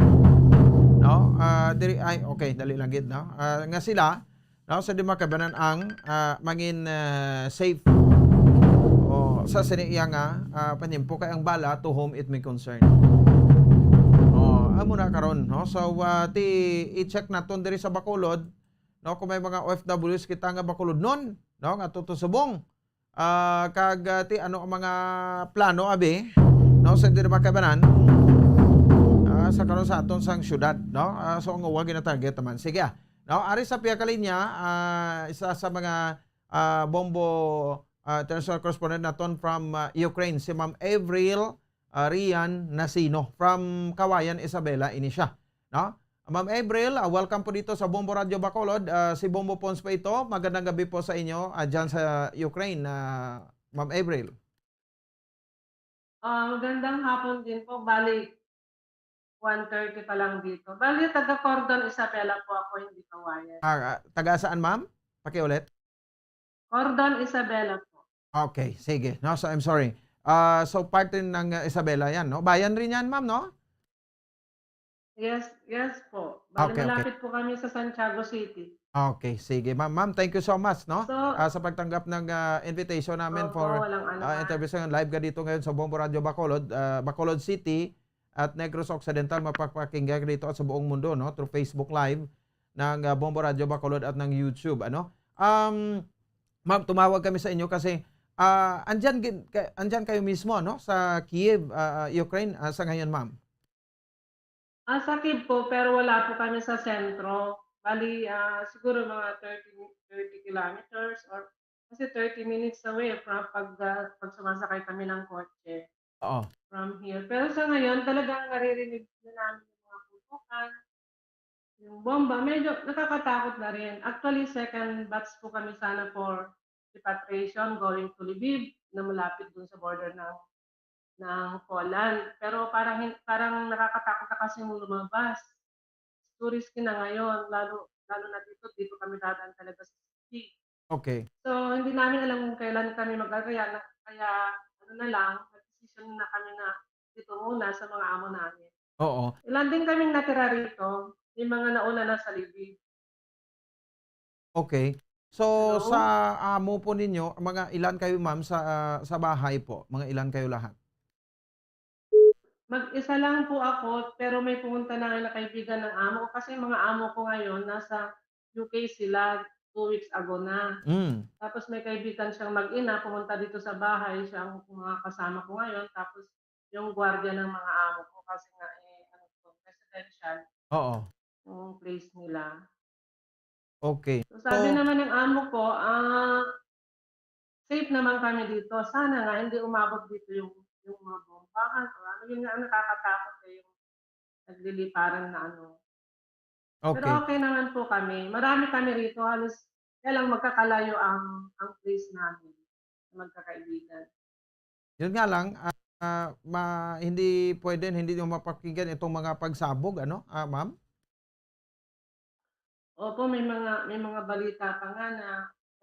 no? Ah, diri, ay, okay, dali lang gid, no? Ah, nga sila, no, sa di mga kabanan ang, ah, mangin, ah, safe. O, sa sini iya nga, ah, panimpo kay ang bala to whom it may concern. O, amo na karon, no? So, ah, ti i-check naton diri sa Bacolod, no, kung may mga O F Ws kita nga Bacolodnon, no, nga tutusubong. Ah, kag, ah, ti ano ang mga plano, abi, no, sa diri mga kabanan, ah, sa karon sa aton sang syudad, no? Ah, so ang uwa ginatarget naman. Sige, ah. No, ari sa pihak linya, ah, isa sa mga, ah, Bombo, ah, international correspondent naton from, ah, Ukraine, si Ma'am Avril, ah, Rian Nasino from Kawayan, Isabela, ini siya, no? Ma'am Avril, ah, welcome po dito sa Bombo Radyo Bacolod. Ah, si Bombo Pons po ito. Magandang gabi po sa inyo, ah, dyan sa Ukraine, ah, Ma'am Avril. Ah, magandang hapon din po. Bali, one thirty pa lang dito. Bali, taga Cordon Isabela po ako, hindi Kawayan. Ah, ah, taga saan, ma'am? Pakiulit. Cordon Isabela po. Okay, sige. No, so I'm sorry. Ah, so part rin ng, ah, Isabela yan, no? Bayan rin yan, ma'am, no? Yes, yes po. Bali, okay, okay, malapit po kami sa Santiago City. Okay, sige. Ma'am, ma'am, thank you so much, no? So, ah, sa pagtanggap ng, ah, invitation namin, opo, for, walang ano, ah, man, interview sa ngayon. Live ka dito ngayon sa Bombo Radyo Bacolod, ah, Bacolod City at Negros Occidental. Mapapakinggan ka dito at sa buong mundo, no? Through Facebook Live ng, ah, Bombo Radyo Bacolod at ng YouTube, ano? Um, ma'am, tumawag kami sa inyo kasi, ah, andyan gin-, ka-, andyan kayo mismo, no? Sa Kiev, ah, ah, Ukraine, ah, sa ngayon, ma'am. Ah, sa Kiev po, pero wala po kami sa sentro. Bali, ah, siguro mga thirty, thirty kilometers or kasi thirty minutes away from pag, ah, pag sumasakay kami ng kotse, oo, from here. Pero sa ngayon, talagang naririnig na namin yung mga putukan, yung bomba. Medyo nakakatakot na rin. Actually, second batch po kami sana for repatriation going to Lviv na malapit dun sa border ng ng Poland. Pero parang hin-, parang nakakatakot na kasi lumabas. Too risky na ngayon, lalo, lalo na dito, dito kami dadaan talaga sa city. Okay. So, hindi namin alam kung kailan kami mag-, kaya na, kaya ano na lang, nag-decision na kami na dito muna sa mga amo namin. Oo. Ilan din kaming natira rito, may mga nauna na sa Lviv. Okay. So, hello? Sa amo po ninyo, mga ilan kayo, ma'am, sa, ah, sa bahay po? Mga ilan kayo lahat? Mag-isa lang po ako, pero may pumunta na nga na kaibigan ng amo ko kasi yung mga amo ko ngayon nasa U K sila, two weeks ago na. Mm. Tapos may kaibigan siyang mag-ina, pumunta dito sa bahay, siya ang mga kasama ko ngayon. Tapos yung gwardiya ng mga amo ko kasi nga, eh, ano to, residential, oo, yung place nila. Okay. So, sabi, so, naman ng amo ko, ah, safe naman kami dito. Sana nga hindi umabot dito yung, yung mga bombahan o ano. Yun nga ang nakakatakot, eh, yung nagliliparan na ano. Pero okay, okay naman po kami. Marami kami rito. Halos, kaya lang magkakalayo ang, ang place namin, magkakaibigan. Yun nga lang, ah, ma-, hindi pwede, hindi nyo mapakinggan itong mga pagsabog, ano, ah, ma'am? Opo, may mga, may mga balita pa nga na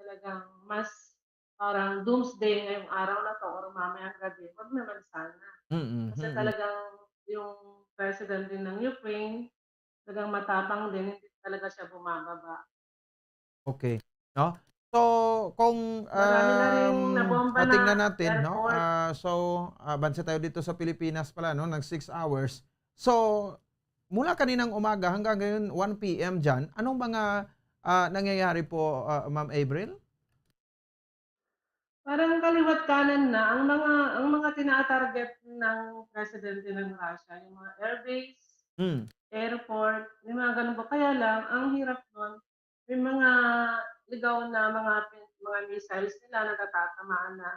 talagang mas parang doomsday ngayong araw na 'to or mamayang gabi. Wag naman sana. Mm, mm. Kasi talagang yung president din ng Ukraine, talagang matapang din, hindi talaga siya bumababa. Okay. No? So, kung, marami na rin, um, nabomba na, tingnan natin, no? Airport. Ah, so, ah, bansa tayo dito sa Pilipinas pala, no? Nag six hours. So, mula kaninang umaga hanggang ngayon, one P M diyan, anong mga, ah, nangyayari po, ah, Ma'am April? Parang kaliwat kanan na ang mga, ang mga tina-target ng presidente ng Russia, yung mga airbase, Hmm. airport, yung mga ganun po. Kaya lang, ang hirap nun, may mga ligaw na mga pin-, mga missiles nila na natatamaan na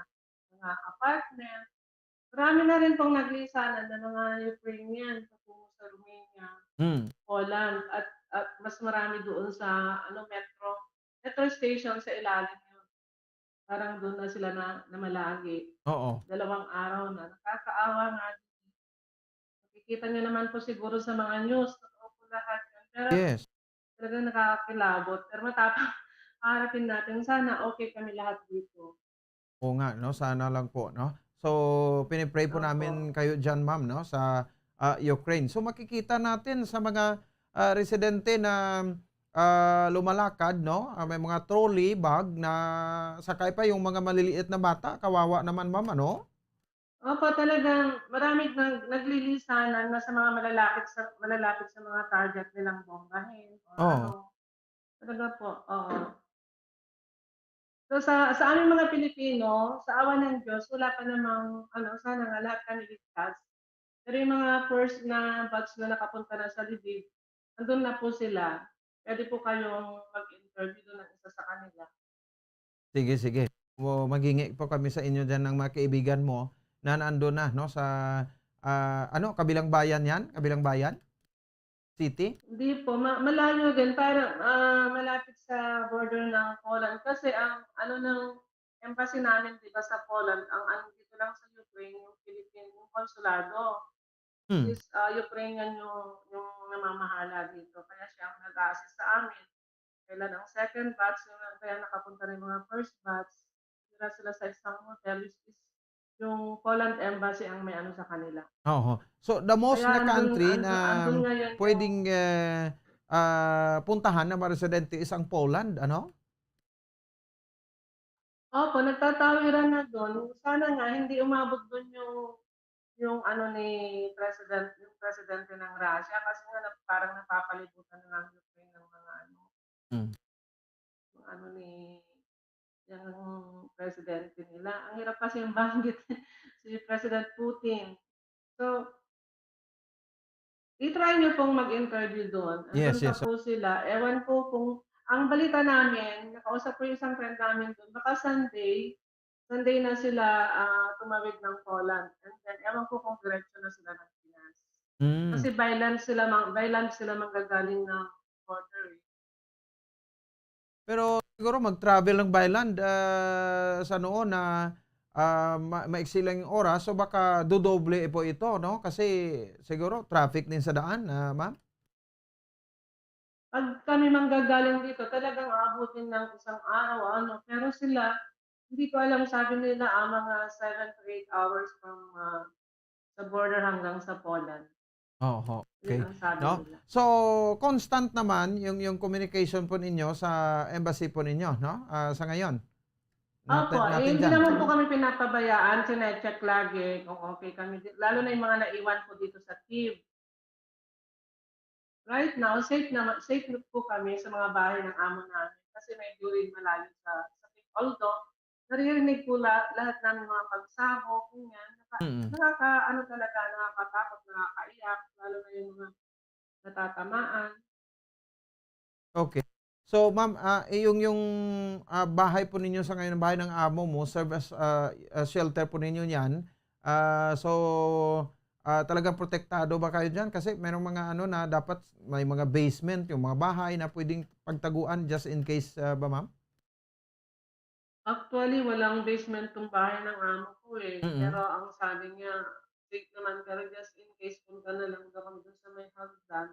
mga apartment. Marami na rin pong naglisanan na mga Ukrainian patungo sa Romania, Hmm. Poland, at, at mas marami doon sa, ano, metro, metro station sa ilalim yun. Parang doon na sila na, namalagi. Oo. Dalawang araw na. Nakakaawa nga. Nakikita niyo naman po siguro sa mga news, totoo po lahat yun. Pero Yes. talagang nakakakilabot. Pero matapang, harapin natin. Sana okay kami lahat dito. Oo nga, no? Sana lang po, no? So, pinipray po Opo. namin kayo dyan, ma'am, no? Sa, ah, Ukraine. So, makikita natin sa mga, ah, residente na, ah, lumalakad, no? Ah, may mga trolley bag na sakay pa yung mga maliliit na bata. Kawawa naman, ma'am, ano? Opo, talagang maraming nag-, naglilisanan na sa mga malalapit sa, malalapit sa mga target nilang bombahin o Oh. ano. Talaga po, oo. So, sa, sa aming mga Pilipino, sa awa ng Diyos, wala pa namang, ano, sana nga lahat kami ligtas. Pero yung mga first na batch na nakapunta na sa Lviv, nandun na po sila. Pwede po kayong mag-interview doon ng isa sa kanila. Sige, sige. O, maghingi po kami sa inyo dyan ng mga kaibigan mo na nandun na, no, sa, ah, ano, kabilang bayan yan? Kabilang bayan? City? Hindi po, ma-, malayo din. Para, ah, malapit sa border ng Poland. Kasi ang, ano, ng embassy namin, di ba, sa Poland, ang, ano, dito lang sa Ukraine, yung Philippine, yung konsulado. Hmm. Is, ah, Ukrainian yung, yung namamahala dito. Kaya siya ang nag-a-assist sa amin. Kailan ang second batch, yung, kaya nakapunta na yung mga first batch. Tira sila sa isang hotel, which is yung Poland Embassy ang may ano sa kanila. Oho. So, the most Kaya na andun, country andun, na andun ngayon yung pwedeng, eh, ah, puntahan ng mga residente is ang Poland, ano? Opo, nagtatawiran na dun. Sana nga hindi umabot dun yung, yung ano ni President, yung presidente ng Russia kasi nga nap-, parang napapalibutan na nga ang Ukraine ng mga ano, Hmm. mga ano ni, yung presidente nila. Ang hirap kasi yung banggit si President Putin. So, i-try niyo pong mag-interview doon. Andun Yes, pa yes. po sila. Ewan ko kung, ang balita namin, nakausap ko yung isang friend namin doon, baka Sunday, Sunday na sila, ah, tumawid ng Poland. And then, ewan ko kung diretso na sila ng Pinas. Mm. Kasi by land sila mang-, by land sila manggagaling ng border eh. Pero siguro mag-travel ng by land, ah, sa noon na, ah, ma-, maiksi lang yung oras, so baka dodoble po ito, no? Kasi siguro traffic din sa daan, ah, ma'am? Pag kami manggagaling dito, talagang aabutin ng isang araw, ano. Pero sila, hindi ko alam, sabi nila, ah, mga seven to eight hours from, ah, sa border hanggang sa Poland. Oho, Yun okay. ang sabi No? nila. So, constant naman yung, yung communication po ninyo sa embassy po ninyo, no? Ah, sa ngayon. Nat-, Opo, eh, natin hindi dyan. naman po kami pinapabayaan, sinecheck lagi kung okay kami. Lalo na yung mga naiwan po dito sa Kyiv. Right now, safe naman, safe na po kami sa mga bahay ng amo namin kasi medyo rin malayo sa, sa Kyiv. Although, naririnig ko la-, lahat namin mga pagsabog, ganyan. Naka-, Mm. nakaka-, ano talaga, nakakatakot, nakakaiyak, lalo na yung mga natatamaan. Okay. So, ma'am, ah, eh, yung, yung, ah, bahay po ninyo sa ngayon, ang bahay ng amo mo, serve as, ah, ah, shelter po ninyo yan. Ah, so, ah, talagang protektado ba kayo dyan? Kasi merong mga ano na dapat may mga basement yung mga bahay na pwedeng pagtaguan just in case, ah, ba, ma'am? Actually, walang basement tong bahay ng amo ko eh. Mm. Pero ang sabi niya, safe naman, pero just in case, punta na lang daw kami dun sa may hagdan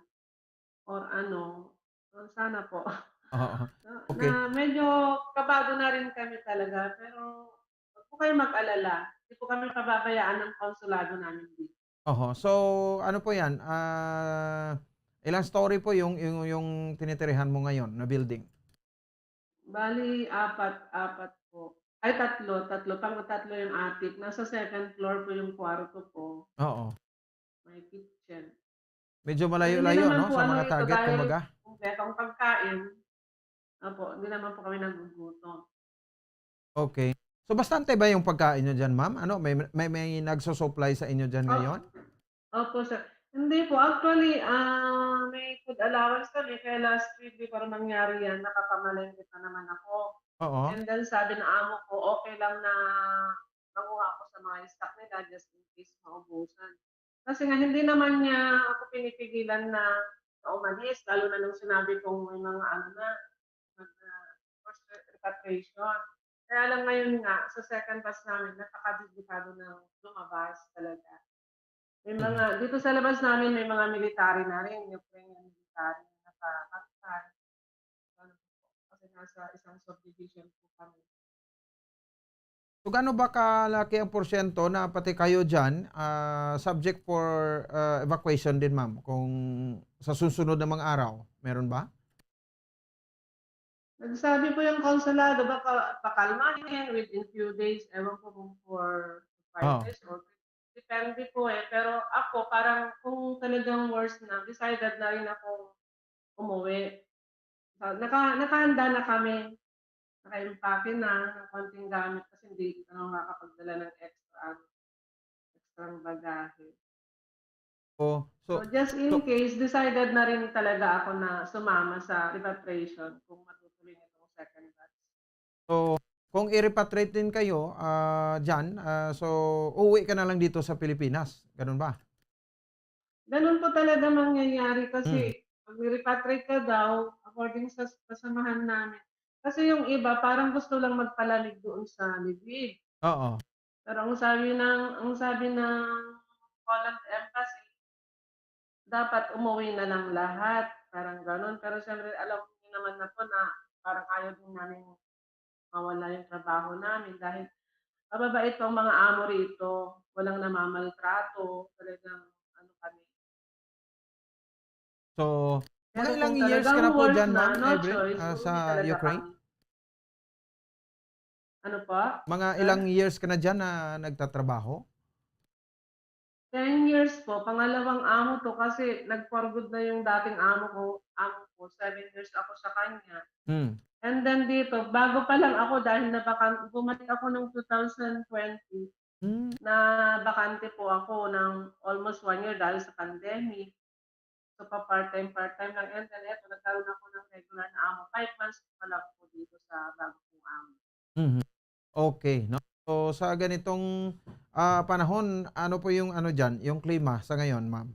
or ano. So, sana po. Oo. Na, Okay. na medyo kabado na rin kami talaga, pero wag po kayong mag-alala. Hindi po kami pababayaan ng konsulado namin dito. Oho. So, ano po yan? Ah, ilang story po yung, yung, yung tinitirihan mo ngayon na building? Bali, apat, apat po. Ay, tatlo, tatlo. Pang-tatlo yung attic. Nasa second floor po yung kwarto ko. Oo. May kitchen. Medyo malayo-layo, no, sa mga target, kumbaga. Hindi naman po, ano, ito dahil kumpleto ang pagkain. Opo, hindi naman po kami nagugutom. Okay. So, bastante ba yung pagkain nyo dyan, ma'am? Ano, may, may, may nagsusupply sa inyo dyan ngayon? Opo, sir. Hindi po. Actually, ah, may food allowance kami. Kaya last week, before mangyari yan, nakapamalengke pa naman ako. Oo. And then, sabi ng amo ko, okay lang na manguha ako sa mga stock nila just in case maubusan. Kasi nga, hindi naman niya ako pinipigilan na, na umalis, lalo na nung sinabi kong may mga ano na, mag, ah, forced repatriation. Kaya lang ngayon nga, sa second batch namin, napakadelikado na lumabas talaga. May mga, dito sa labas namin, may mga military na rin, Ukrainian military na nakatakpan. Ano po, kasi nasa isang subdivision po kami. So, gaano ba kalaki ang porsyento na pati kayo dyan, ah, subject for, ah, evacuation din, ma'am, kung sa susunod na mga araw? Meron ba? Nagsabi po yung konsulado, baka pakalmahin within few days, ewan ko kung for five days or depende po eh. Pero ako, parang kung talagang worse na, decided na rin ako umuwi. Sa, naka, nakahanda na kami. Nakaimpake na ng konting gamit kasi hindi ako makakapagdala ng extra, ano, extrang bagahe. Oh, so, so, just in case, decided na rin talaga ako na sumama sa repatriation kung matutuloy nitong second batch. So, kung i-repatriate din kayo, ah, dyan, ah, so, uuwi ka na lang dito sa Pilipinas. Ganun ba? Ganun po talaga mangyayari kasi pag ni-repatriate ka daw, according sa kasamahan namin. Kasi yung iba, parang gusto lang magpalamig doon sa Lviv. Oo. Pero ang sabi ng, ang sabi ng Poland Embassy, dapat umuwi na lang lahat. Parang ganun. Pero siyempre, alam niyo naman na po na parang ayaw din namin mawala yung trabaho namin dahil mababait po ang mga amo rito. Walang namamaltrato. Talagang ano kami. So, mga ilang years ka na po dyan, ma'am, Evelyn, ah, sa Ukraine? Ano po? Mga ilang years ka na dyan na nagtatrabaho? Ten years po. Pangalawang amo to kasi nag-for good na yung dating amo ko. Amo ko, seven years ako sa kanya. Hmm. And then dito, bago pa lang ako dahil nabakan-, bumalik ako ng two thousand twenty. Hmm. Na bakante po ako ng almost one year dahil sa pandemic. So, pa part-time, part-time lang. And then, eto, nagkaroon ako ng regular na amo. Five months pa lang po dito sa bago kong amo. Mhm. Okay, no? So, sa ganitong, ah, panahon, ano po yung ano dyan, yung klima sa ngayon, ma'am?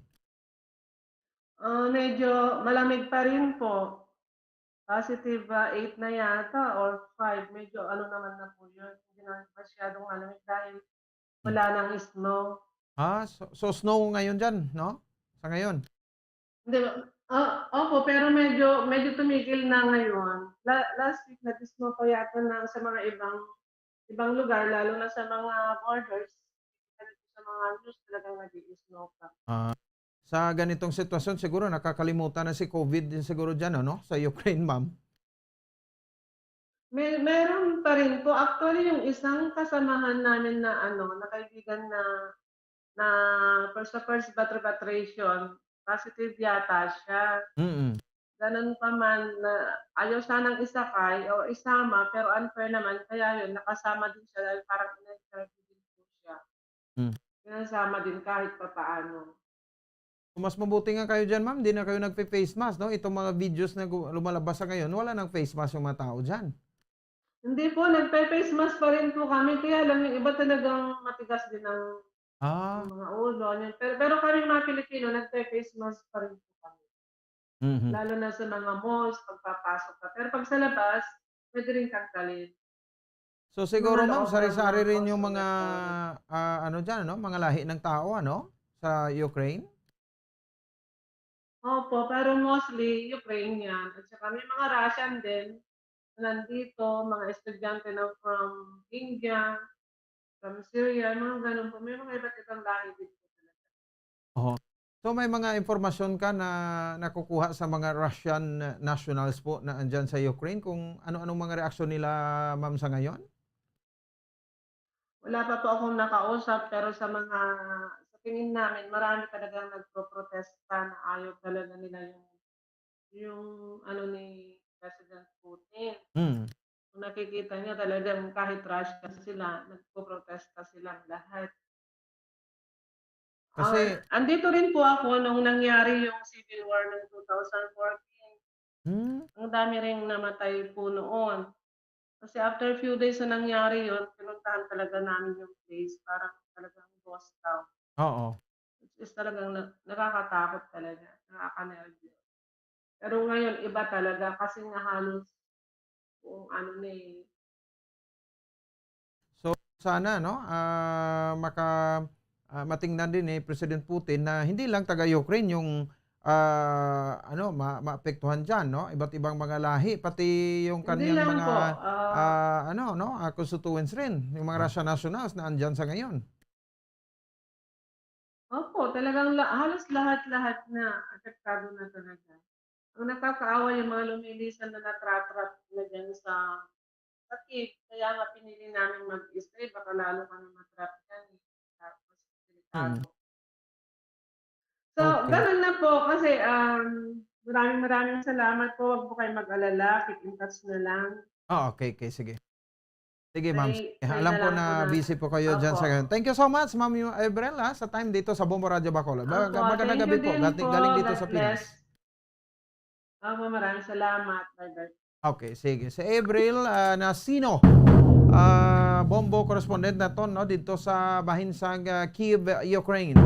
Ah, medyo malamig pa rin po. Positive, ah, eight na yata or five. Medyo ano naman na po yun. Hindi na masyadong malamig dahil wala nang snow. Ah, so, so snow ngayon dyan, no? Sa ngayon? Hindi, ah, opo, pero medyo, medyo tumigil na ngayon. La-, last week, nag-snow pa yata na sa mga ibang, ibang lugar, lalo na sa mga borders. Sa mga news, talagang nag-i-snow pa. Ah, sa ganitong sitwasyon, siguro nakakalimutan na si covid din siguro dyan, ano? Sa Ukraine, ma'am. May, meron pa rin po. Actually, yung isang kasamahan namin na, ano, na kaibigan na, na first, sa first bat-, repatriation, positive yata siya. Mm. Ganun pa man, na ayaw sanang isakay o isama, pero unfair naman, kaya yun, nakasama din siya dahil parang in-encourage din po siya. Mm. Sinasama din kahit papaano. Mas mabuti nga kayo dyan, ma'am, di na kayo nagpe-face mask, no? Itong mga videos na gu-, lumalabas sa ngayon, wala nang face mask yung mga tao dyan. Hindi po, nagpe-face mask pa rin po kami. Kaya lang yung iba talagang matigas din ang, ah, ang mga ulo. Ano yun. Pero, pero kami mga Pilipino, nagpe-face mask pa rin po kami. Mhm. Lalo na sa mga malls, pagpapasok ka. Pero pag sa labas, pwede rin tanggalin. So, siguro, ma'am, sari-sari rin yung mga, ah, ano dyan, ano? Mga lahi ng tao, ano? Sa Ukraine? Opo, pero mostly Ukrainian. At saka may mga Russian din na nandito, mga estudyante na from India, from Syria, mga ganun po. May mga iba't ibang lahi din po talaga. Oho. So, may mga impormasyon ka na nakukuha sa mga Russian nationals po na andyan sa Ukraine kung ano-anong mga reaksyon nila, ma'am, sa ngayon? Wala pa po akong nakausap, pero sa mga, sa tingin namin marami talagang nagpoprotesta na ayaw talaga nila yung, yung ano ni President Putin. Mm. Kung nakikita niyo talagang kahit Russia sila, nagpoprotesta silang lahat. Kasi Ah, andito rin po ako nung nangyari yung civil war ng two thousand fourteen. Hmm. Ang dami ring namatay po noon. Kasi after few days na nangyari yun, pinuntahan talaga namin yung place. Parang talagang ghost town. Oo. Which is talagang na- nakakatakot talaga. Nakakanervyo. Pero ngayon, iba talaga kasi nga halos kung ano na eh. So, sana, no, ah, maka, ah, matingnan din ni President Putin na hindi lang taga-Ukraine yung, ah, ano, ma-, maapektuhan diyan, no? Iba't ibang mga lahi, pati yung Hindi kanyang lang mga, po, ah, ah, ano, no, ah, constituents rin, yung mga Russian nationals na andyan sa ngayon. Opo, talagang la- halos lahat-lahat na apektado na talaga. Ang nakakaawa yung mga lumilisan na natratrap na dyan sa, sa Kyiv. Kaya nga pinili namin mag-stay, baka lalo kami matrap dyan eh. Tapos, Mm. delikado. So, Okay. ganun na po kasi um, maraming maraming salamat po. Huwag po kayong mag-alala. Keep in touch na lang. Ah, okay, okay, sige. Sige, ma'am. May, Eh, may alam na ko lang po na na. busy po kayo dyan sa Opo. ngayon. Thank you so much, Ma'am Yu- Ebrel, ah, sa time dito sa Bombo Radyo Bacolod. Ba- Opo, Magandang thank gabi you po. din Galing, po. galing dito God sa Pinas. Bless. Opo, maraming salamat. Bye-bye. Okay, sige. Si Ebrel, ah, Nasino, ah, Bombo correspondent naton, no, dito sa bahin sang, ah, Kyiv, Ukraine.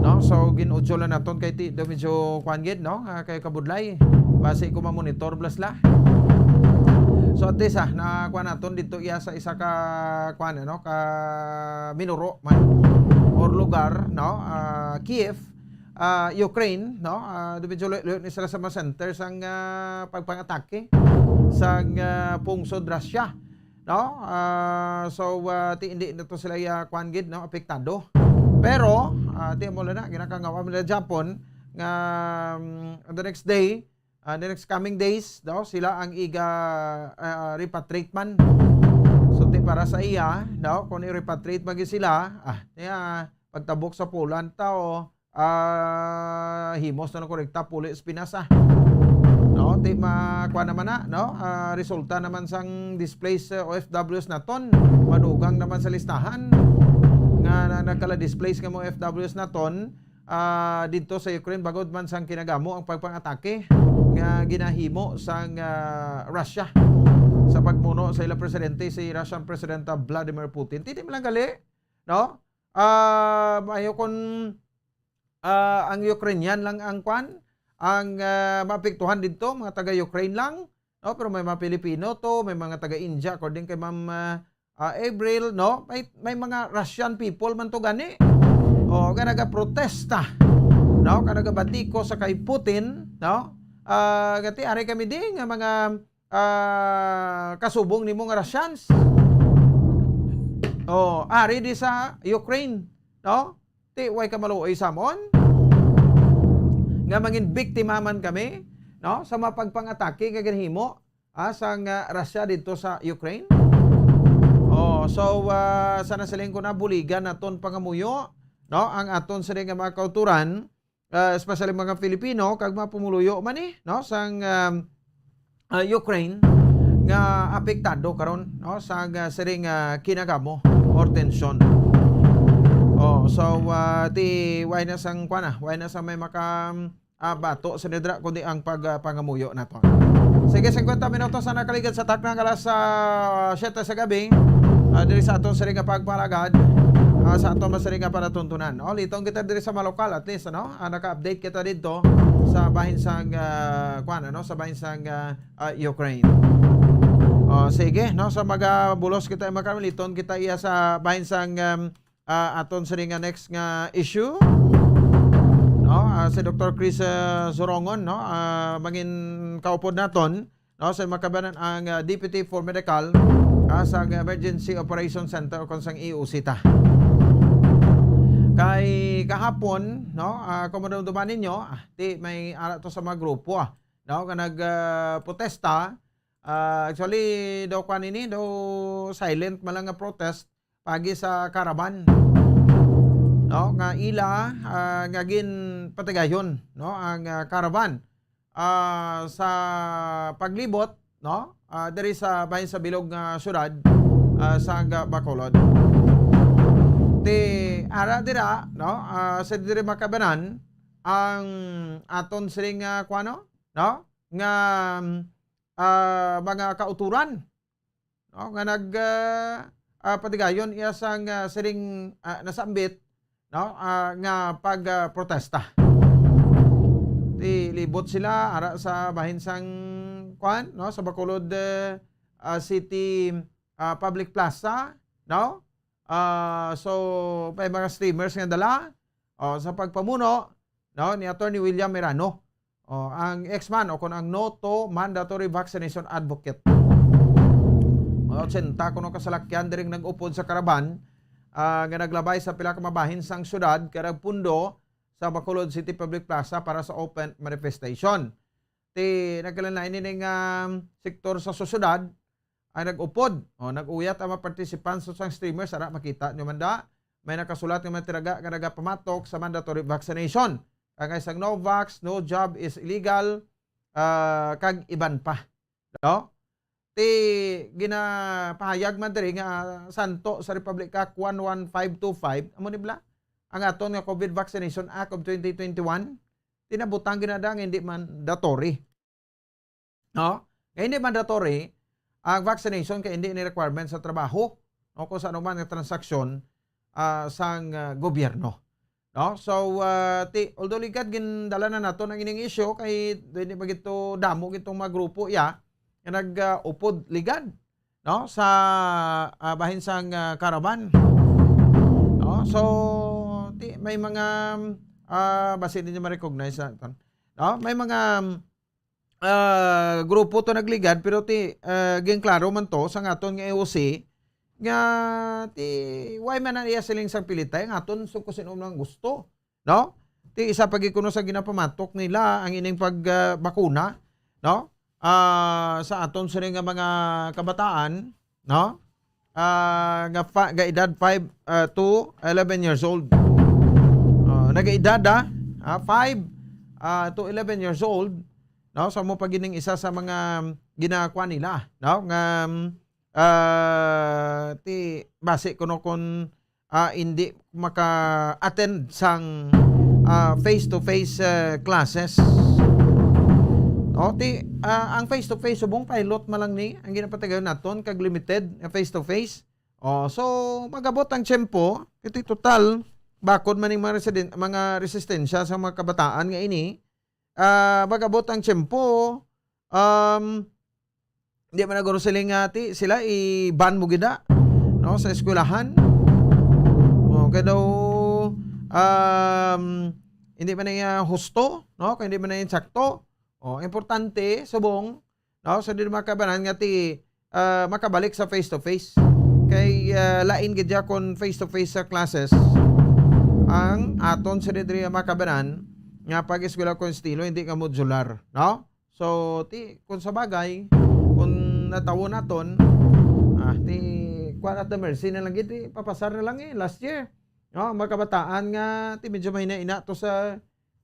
No, so gin-audio lang naton kay ti do medyo kuan gid, no, ah, kay kabudlay. Basi ko mamonitor blas la. So at least, ah, na kuan naton dito iya sa isa ka kuan, ano, ka minuro man or lugar, no, ah, Kyiv, ah, Ukraine, no? Ah, do medyo luyo-luyo ni sila sa mga center sang, ah, pagpangatake sang, ah, pungsod Russia, no? Ah, so, ah, ti hindi na to sila, ah, kuan gid, no, apektado. Pero, ah, ti mo na, ginakangawa nila Japon nga, mm, the next day, ah, the next coming days, no, sila ang iga, ah, repatriate man. So, ti para sa iya, no, kung i-repatriate man gyud sila, ah, niya, pagtabok sa Poland ta, o, ah, himos na lang ko rekta puli sa Pinas, ah. No, ti ma-, kuan naman na, no? Ah, resulta naman sang displaced, uh, O F Ws naton, madugang naman sa listahan nga na, nagkala-displace nga mga O F Ws naton, ah, didto sa Ukraine, bangod man sang kinagamo ang pagpangatake nga ginahimo sang, ah, Russia sa pagmuno sa ila presidente, si Russian President, ah, Vladimir Putin. Ti di man lang gali, no? Ah, maayo kung, ah, ang Ukrainian lang ang kwan, ang, ah, maapektuhan didto, mga taga-Ukraine lang, no? Pero may mga Pilipino to, may mga taga-India, according kay Ma'am, ah, ah, Avril, no? May, may mga Russian people man to gani. O, nga nagaprotesta, no? Nga nagabatiko sa kay Putin, no? Ah, gati, ari kami di nga mga, ah, kasubong nimo nga Russians. O, ari di sa Ukraine, no? Ti, way ka maluoy sa amon? Nga mangin biktima man kami, no? Sa mga pagpangatake nga ginhimo, ah, sang, ah, Russia didto sa Ukraine. Oh, so, ah, sana siling ko na buligan naton pangamuyo, no? Ang aton sila nga mga kauturan, ah, especially mga Filipino, kag mga pumuluyo man ni, no? Sang, um, ah, Ukraine nga apektado karon, no? Sang, ah, siring, ah, kinagamo or tensyon. Oh, so, ah, ti, way na sang, kuwan na, way na sa may maka, ah, bato sa nidra, kundi ang pag, ah, pangamuyo naton. Sige, singkwenta minutos ang nakaligad sa takna nga alas, ah, siyete sa gabi, ah, diri sa aton sini nga pagpalagad, ah, sa aton masini nga palatuntunan. O, liton kita diri sa malokal, at least, ano, ah, naka-update kita dito sa bahin sang, ah, kuwan, ano, sa bahin sang, ah, ah, Ukraine. O, sige, no, sa magabulos kita, mga Carmeliton, kita iya sa bahin sang, um, ah, aton sini nga next nga issue, no? Ah, si Doktor Chris, ah, Zorongon, no? Ah, mangin kaupod naton, no? Sa makabanan ang, ah, Deputy for Medical, ah, sa Emergency Operation Center o kung sang E O C ta. Kay kahapon, no? Ah, kung madumduman ninyo, ah, ti may ara to sa mga grupo, ah, no? Nga nag, ah, protesta. Ah, actually, daw kwan ini, daw silent man lang nga protest pagi sa caravan. no, nga ila, ah, nga ginpatigayon, no, ang, ah, caravan, ah, sa paglibot, no, ah, diri sa bahin sa bilog nga syudad, ah, sa Bacolod. Ti ara dira, no, ah, sa diri makabanan ang aton siring nga kuano, no, nga, ah, mga kauturan, no, nga nag, ah, ah, patigayon iya sang, ah, siring, ah, nasambit, no, ah, nga pag, ah, protesta. Ti libot sila ara sa bahin sang kuan, no, sa Bacolod, eh, ah, City, ah, Public Plaza, no? Ah, so may mga streamers nga dala, oh, sa pagpamuno, no, ni Attorney William Merano. Oh, ang X-MAN o kon ang No to Mandatory Vaccination Advocate. Mga otsenta kuno ka salakyan diri nag-upod sa karaban, ah, nga naglabay sa pila ka mabahin sang syudad kag nagpundo sa Bacolod City Public Plaza para sa open manifestation. Ti nagkalain-lain ini nga sektor sa sosyedad ang nag-upod. O, nag-uyat ang mga participants sang streamers. Ara, makita nyo man da, may nakasulat nga mga tiraga nga nagapamatok sa mandatory vaccination. Kag ang isang "No vax, no job is illegal," ah, kag iban pa. No? Ti ginapahayag man diri nga santo sa Republic Act one one five two five, amo ni bala, ang aton nga COVID Vaccination Act of twenty twenty-one, tinabutang ginada nga hindi mandatory. No? Nga hindi mandatory ang vaccination kay hindi ni requirement sa trabaho, no, kung sa anuman nga transaksyon, ah, sang, ah, gobyerno. No? So, ah, ti, although ligad gindala na naton ang ining issue kay hindi magito damo gitong mga grupo iya nga nag, ah, upod ligad, no, sa, ah, bahin sang, ah, caravan. No? So, ti, may mga, ah, basi ninyo ma-recognize naton. No? May mga, ah, grupo to nagligad, pero ti, ah, ginklaro man to sa aton nga A O C nga ti, why man na iya siling sang pilitay ang aton sung kusin-o man gusto, no? Ti isa pa gid kuno sa ginapamatok nila ang ining pag, ah, bakuna, no? Ah, sa aton sini nga mga kabataan, no? Ah, nga fa-, nga edad five, ah, to eleven years old. Ah, nagaedad, ah, ah, five, ah, to eleven years old, no? Sa mo pa gining isa sa mga ginakuha nila, no? Nga, ah, ti basi kuno kun, ah, hindi maka-attend sang, ah, face-to-face, ah, classes. O, ti, ah, ang face-to-face, subong pilot man lang ni ang ginapatigayon naton kag limited nga face-to-face. O, so, magabot ang tiyempo, iti total, bakod man ning mga residen-, mga resistensya sa mga kabataan nga ini, ah, magabot ang tiyempo, um, di man na guro sila nga ti, sila i-ban mo gid na, no, sa eskwelahan. O, kay daw, um, hindi man na iya husto, no, kay hindi man na iya sakto. O, importante, subong, no, sa di mga kabanan nga ti, ah, makabalik sa face-to-face. Kay, ah, lain gid ya kon face-to-face sa classes ang aton sa diri mga kabanan nga pag-eskwela kon estilo, hindi nga modular, no? So, ti, kung sa bagay, kung natawon naton, ah, ti, kuwan at the mercy na lang gid, ti, papasar na lang eh, last year. No, mga kabataan nga, ti, medyo mahina-ina to sa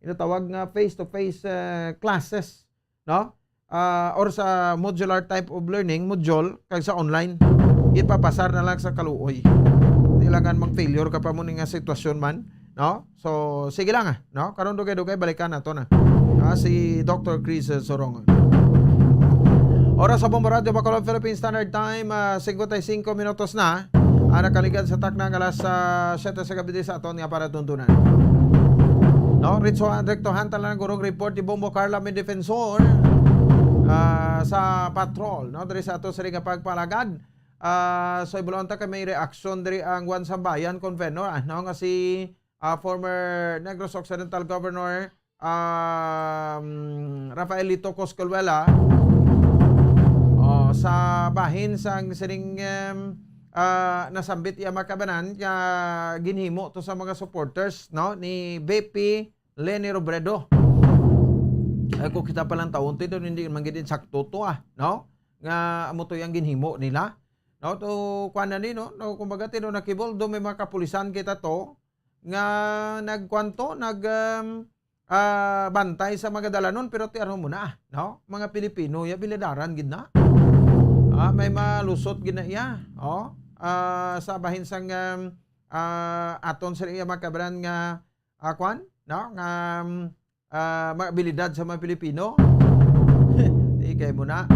ginatawag nga face-to-face, ah, classes, no? Ah, or sa modular type of learning, module, kag sa online, ipapasar na lang sa kaluoy. Ti ilangan mang failure ka pa mo ni nga sitwasyon man, no? So, sige lang, ah, no? Karon dugay-dugay, balikan nato na. Ah, si Doctor Chris, eh, Sorong. Oras sa Bombo Radyo Bacolod, Philippine Standard Time, ah, singkwenta y singko minutos na. Ang nakaligad sa takna nga alas, ah, siyete sa gabi sa aton nga para tuntunan. No, Ritso, rektohan ta lang gurong report ni Bombo Carla, may defensor, ah, sa patrol, no? Diri sa ato sa nga pagpalagad. Ah, so, ibulon ta kay may reaksyon diri ang Juan Sambayan Convenor, ah, no? Nga si, ah, former Negros Occidental Governor, um, Rafael Lito Coscolwela, oh, sa bahin sang sining, um, ah, nasambit iya makabanan nga ginhimo to sa mga supporters, no, ni V P Leni Robredo. Ay, kung kita pa lang taon, ti, doon hindi man gid sakto to, ah, no? Nga amo to yung ginhimo nila. No, to, kuwan na ni, no? No, kumbaga, ti, no, nakibol, do may mga kapulisan kita to, nga nagkuwanto, nag, um, ah, bantay sa mga dalanon, pero ti ano mo na, no? Mga Pilipino, ya biladaran gid na. Ah, may malusot gid na iya, oh. Ah, sa bahin sang, um, ah, aton sa iya mga kabran nga, ah, kwan, no? Nga, um, ah, mga abilidad sa mga Pilipino. Di kay mo na.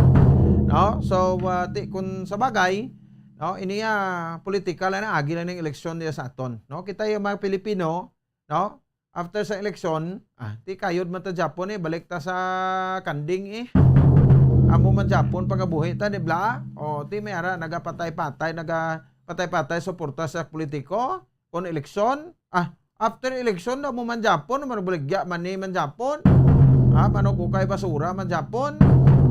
No? So, ah, ti, kung sa bagay, no, ini, ah, political na agi lang ng eleksyon niya sa aton, no? Kita yung mga Pilipino, no? After sa eleksyon, ah, ti kayod man ta Japon eh, balik ta sa kanding eh. Amo man Japon pagabuhi ta, di bla? O, ti may ara, nagapatay-patay, nagapatay-patay suporta sa politiko. Kung eleksyon, ah, after eleksyon daw mo man Japon, manubaligya man ni man Japon. Ah, manukukay basura man Japon.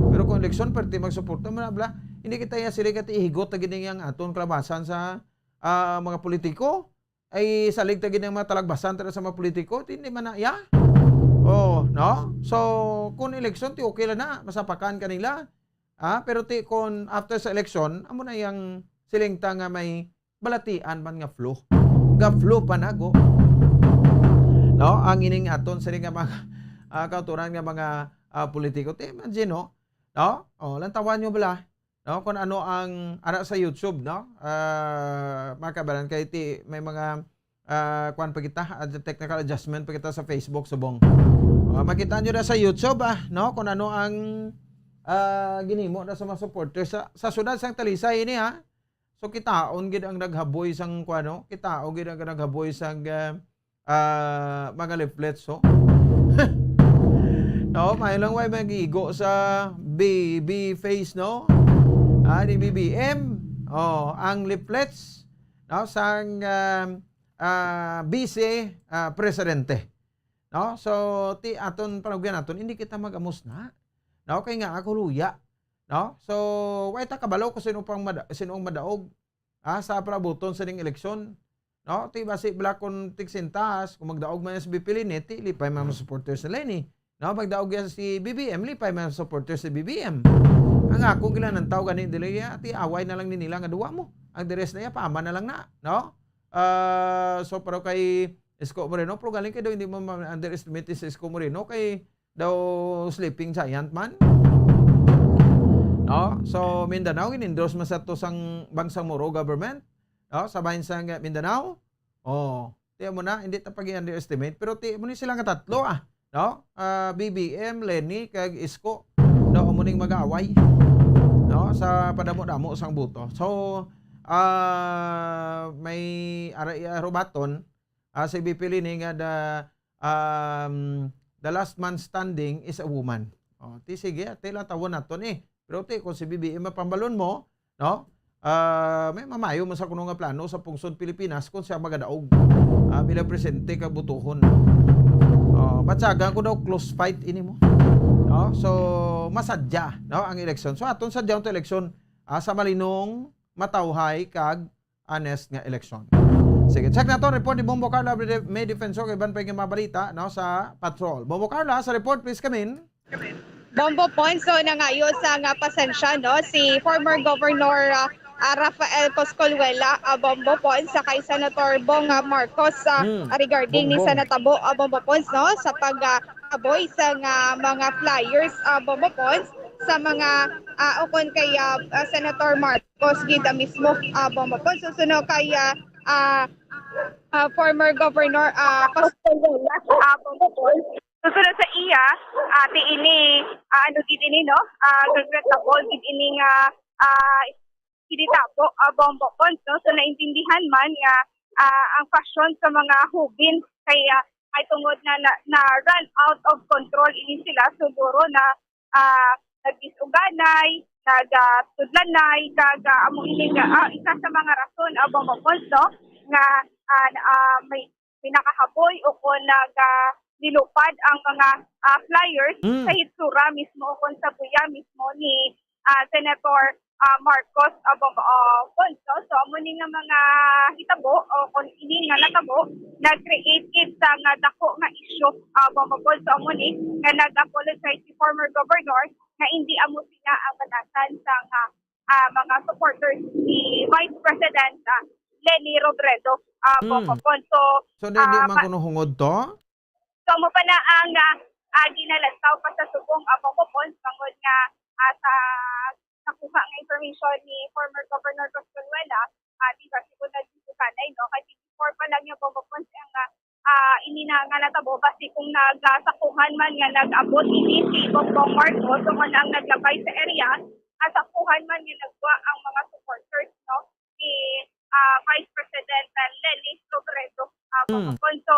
Pero kung eleksyon, perti magsuporta man bla. Hindi kita iya sila kati ihigot ta gini ang aton kalabasan sa, ah, mga politiko. Ay salig ta gid ang mga talagbasan tara sa mga politiko, ti hindi man na iya. Oh, no? So, kung eleksyon, ti okay lang na, masapakan kanila. Ah, pero ti kung after sa eleksyon, amo na yang siling ta nga may balatian man nga flu. Nga flu pa nago. No? Ang ining aton sila nga mga, ah, kauturan nga mga, ah, politiko. Ti imagine, no? No? Oh, lantawan nyo bala. No? Kung ano ang ara sa YouTube, no? Ah, mga kabaran, kay ti, may mga, ah, kwan pa kita, ah, technical adjustment pa kita sa Facebook, subong. Ah, makita nyo na sa YouTube, ah, no? Kung ano ang, ah, ginimo na sa mga supporters sa, sa siyudad sang Talisay ini, ha? So, kitaon gid ang naghaboy sang, kwan, no? Kitaon gid ang naghaboy sang, ah, ah, mga leaflets, so. No, may lang way magigo sa B B face, no? Ah, ni B B M. Oh, ang leaflets, no, sang, ah, ah, vice, ah, presidente. No? So, ti aton panugyan naton, hindi kita mag-amos na. No? Kay nga ako luya. No? So, way ta kabalo kung sino pang mada-, sino ang madaog, ah, sa palabuton sa ning eleksyon. No? Ti basi bala kung tigsintas, kung magdaog man si B P Leni, ti lipay man ang supporters ni Leni. No? Magdaog yan si B B M, lipay man ang supporters ni B B M. Ang ako gilanantaw gani dili ya, ti away na lang ni nila nga duwa mo. Ang the rest na ya, paama na lang na. No? Ah, so, pero kay Isko Moreno, pero galing kay daw hindi mo ma-underestimate si Isko Moreno kay daw sleeping giant man. No? So, Mindanao, in-endorse man sa to sang Bangsamoro government. No? Sa bahin sang Mindanao. Oh, tiyan mo na, hindi ta pag-underestimate. Pero ti mo ni sila nga tatlo, ah. No? Ah, B B M, Leni, kag Isko. No, amo ning mag-away. No? Sa padamo-damo sang buto. So, ah, may ara-, arubaton, ah, si B P Leni nga the, um, the last man standing is a woman. Oh, ti sige, ti lang tawon naton eh. Pero ti, kung si B B M ang pambalon mo, no? Ah, may mamayo man sa kuno nga plano sa pungsod Pilipinas kung siya magadaog, ah, bilang presidente kag butuhon. Oh, batyagan ko daw close fight ini mo. No? So, masadya, no, ang eleksyon. So, aton sadya ang eleksyon, ah, sa malinong, matawhay, kag honest nga eleksyon. Sige, check nato report ni Bombo Carla, may defensor kay iban pa nga mga balita, no, sa patrol. Bombo Carla, sa report, please come in. Bombo Ponso nangayo sa nga pasensya, no, si former Governor, ah, ah, Rafael Coscolluela, ah, Bombo Ponso, kay Senator Bong, ah, Marcos, ah, Hmm. regarding ni Bongbong. Sa natabo, ah, Bombo Ponso, no, sa pag, ah, aboy sa nga mga flyers, ah, Bombo Ponso, sa mga, ah, ukon kay, ah, ah, Senator Marcos gid, ah, mismo, ah, Bombo Ponso. Suno kay, ah, ah, ah, former Governor, ah, Cos-, ah, Bombo Ponso. Susunod sa iya, ah, ti ini, ah, ano gid ini, no? Ah, regrettable gid ini nga, ah, kinitabo, ah, Bombo Ponso. So, naintindihan man nga, ah, ang pasyon sa mga hubin kay, ah, ay tungod na, na, na run out of control ini sila. So, duro na, ah, nagdis-uganay, nag, ah, tudlanay, kag, ah, amo ini nga, ah, isa sa mga rason, ah, Bombo Ponso, nga, ah, na, ah, may pinakahaboy o kung naga-, nilupad ang mga, ah, flyers Mm. sa hitsura mismo o kung sa buya mismo ni, ah, Senator, ah, Marcos, ah, Bong-, ah, Ponso. So, amo ni nga mga hitabo o kung ini nga natabo, nag-create it sa nga dako nga issue, ah, Bong-, Ponso. Amo ni nga nag-apologize si former governor nga hindi amo sila ang batasan sa nga, ah, mga supporters ni Vice President, ah, Leni Robredo, ah, Mm. Bongopon. So, So, di, di ah, man ma- kuno hungod to? So, amo pa na ang, ah, ah, ginalantaw pa sa subong, ah, Bongopon, bangod nga, ah, sa, sa kuha nga information ni former Governor Coscaluela, ah, di ba, siguro na dito kanay, no? Kasi before pa lang yung Bongopon, ang, ah, ah, ini na nga natabo, basi kung nagasakuhan man nga nag-abot ini si Bongbong Marcos, so, man ang naglabay sa area, nasakuhan man nga nagwa ang mga supporters, no? Ni, ah, Vice President, ah, Leni Robredo, ah, Mm. Bongopon. So,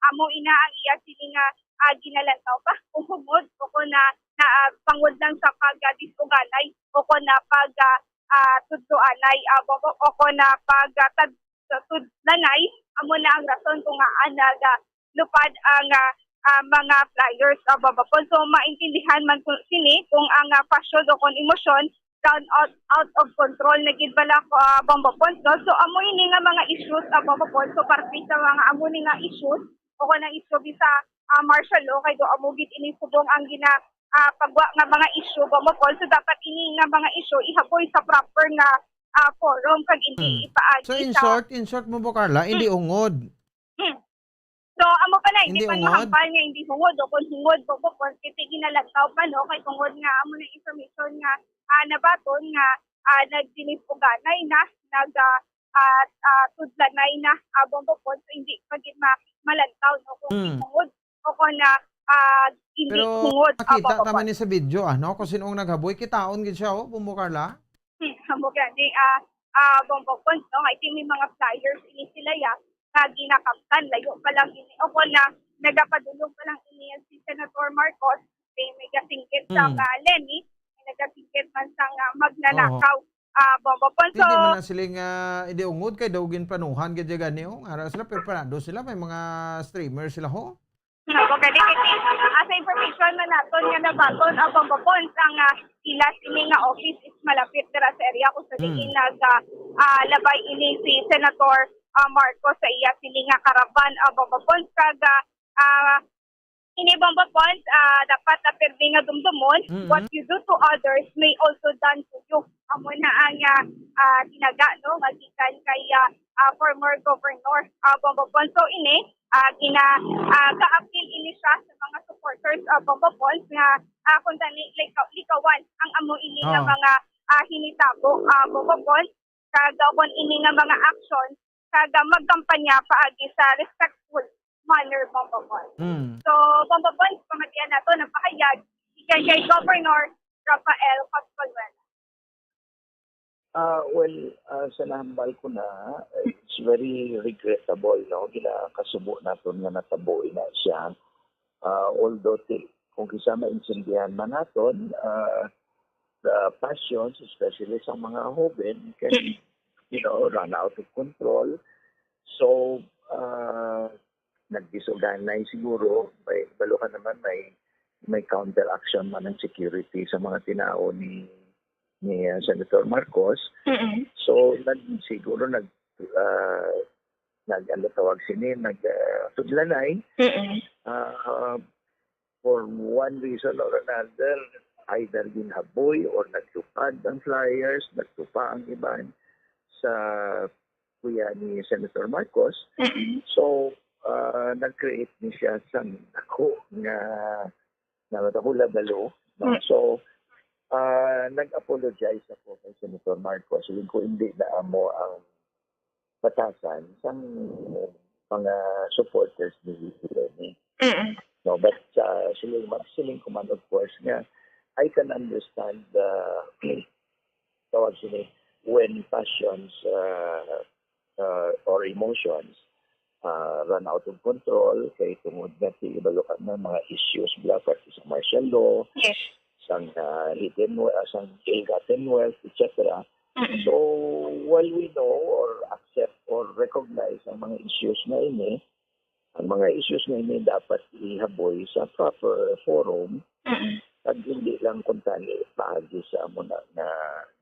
amo ina ang iya sini nga, ah, ginalantaw pa kung hungod o kung na, na, ah, bangod lang sa pagdisuganay o kung na pag, ah, ah, tudloanay, ah, o, o, o kung na pag, ah, tad-, tudlanay, amo na ang rason kung ngaa naga lupad ang, ah, ah, mga flyers, ah, Bongopon. So, maintindihan man kung sini kung ang, ah, passion o kung emosyon down out, out of control na gid bala ko, ah, Bongopon, no? So, amo ini nga mga issues, ah, Bongopon. So, parte sa mga amo ni nga issues o kung ang issue bisa, ah, martial law, kay do amo gid ini subong ang gina, ah, pagwa nga mga issue, Bongopon. So, dapat ini nga mga issue ihaboy sa proper nga, ah, forum kag hindi Mm. ipaagi So, in sa short, in short mo, Carla, hindi Mm. ungod. Mm. So, amo pa na, hindi Hindi pa ungod? mahambal nga hindi hungod o kung hungod, Bongopon, kasi ginalantaw pa, no? Kay tungod nga amo na information nga, ah, nabaton nga, ah, nagdinisuganay na, nag, ah, ah, ah, tudlanay na, ah, Bongopon, so hindi pa gid ma-, malantaw, no? Kung Hmm. hungod o kung na, ah, hindi Pero hungod, ah, makita Bongopon. naman ni sa video, ano? Kung sino ang naghaboy, kitaon gid siya, oh, Bumbo Carla. Hmm, amo gani, ah, ah, Bongopon, no? I think may mga flyers ini sila, ya, nga ginakamtan, layo pa lang ini. O kung na, nagapadulong pa lang ini yan si Senator Marcos, may, may gasinggit sa Hmm. nga Leni, may nagasinggit man sa nga magnanakaw, Oo. ah, Bongopon. Hindi So, man na siling, ah, hindi ungod kay daw ginplanuhan gid gani, oh. Ara sila, preparado sila, may mga streamer sila, ho. Opo, gani, kasi, ah, sa information man naton nga nabaton, ah, Bongopon, ang, ah, ila sini nga office is malapit dira sa area kung sa Hmm. diin nag, ah, ah, labay ini si Senator, ah, Marcos sa iya sini nga caravan, ah, Bongopon, kag, ah, ah, ini Bongopon, ah, dapat na pirmi nga dumdumon, Mm. what you do to others may also done to you. Amo na ang, ah, ah, tinaga, no, nga gikan kay, ah, ah, former Governor, ah, Bongopon. So, ini, ah, gina-, ah, ga-appeal ini siya sa mga supporters, ah, Bongopon nga, ah, kung tani, likaw-, likawan ang amo ini nga Oh. mga, ah, hinitabo, ah, Bongopon, kag, ah, kung ini nga mga action, kag, ah, magkampanya paagi sa respectful manner, Bongopon. Mm. So, Bongopon, pamatian nato, nagpahayag, gikan kay Governor Rafael Coscaluela. Ah, well, ah, sa nahambal ko na, it's very regrettable, no? Ginakasubo naton nga natabo ina siya. Ah, although ti-, kung kinsa maintindihan man naton, ah, the passions, especially sa mga hoben, can, Mm. you know, run out of control. So, ah, nagdisuganay siguro, may, balo ka naman, may, may counteraction man ang security sa mga tinao ni, ni, ah, Senator Marcos. Mm-mm. So, nag-, siguro nag-, ah, nag-, ano tawag sini, nag, ah, tudlanay. Mm-mm. Ah, for one reason or another, either ginhaboy or naglupad ang flyers, nagtupa ang iban sa kuya ni Senator Marcos. Mm-mm. So, ah, nag-create ni siya sang dako nga, nga dako nga balo, no? Mm. So, ah, nag-apologize ako kay Senator Marcos. Siling ko, hindi na amo ang batasan sang mga supporters ni V P Leni. Mm-mm. No, but, ah, siling ma-, siling ko man, of course, nga I can understand the, tawag sini, when passions, ah, ah, or emotions, ah, run out of control, kay tungod nga ti-, ibalo ka na mga issues bala, parte sa martial law, Yes. sang, ah, hidden we-, ah, sang ill-gotten wealth, et cetera. Mm-mm. So, while we know or accept or recognize ang mga issues nga ini, ang mga issues nga ini dapat ihaboy sa proper forum, Mm-mm. kag hindi lang kuntani paagi sa amo na nga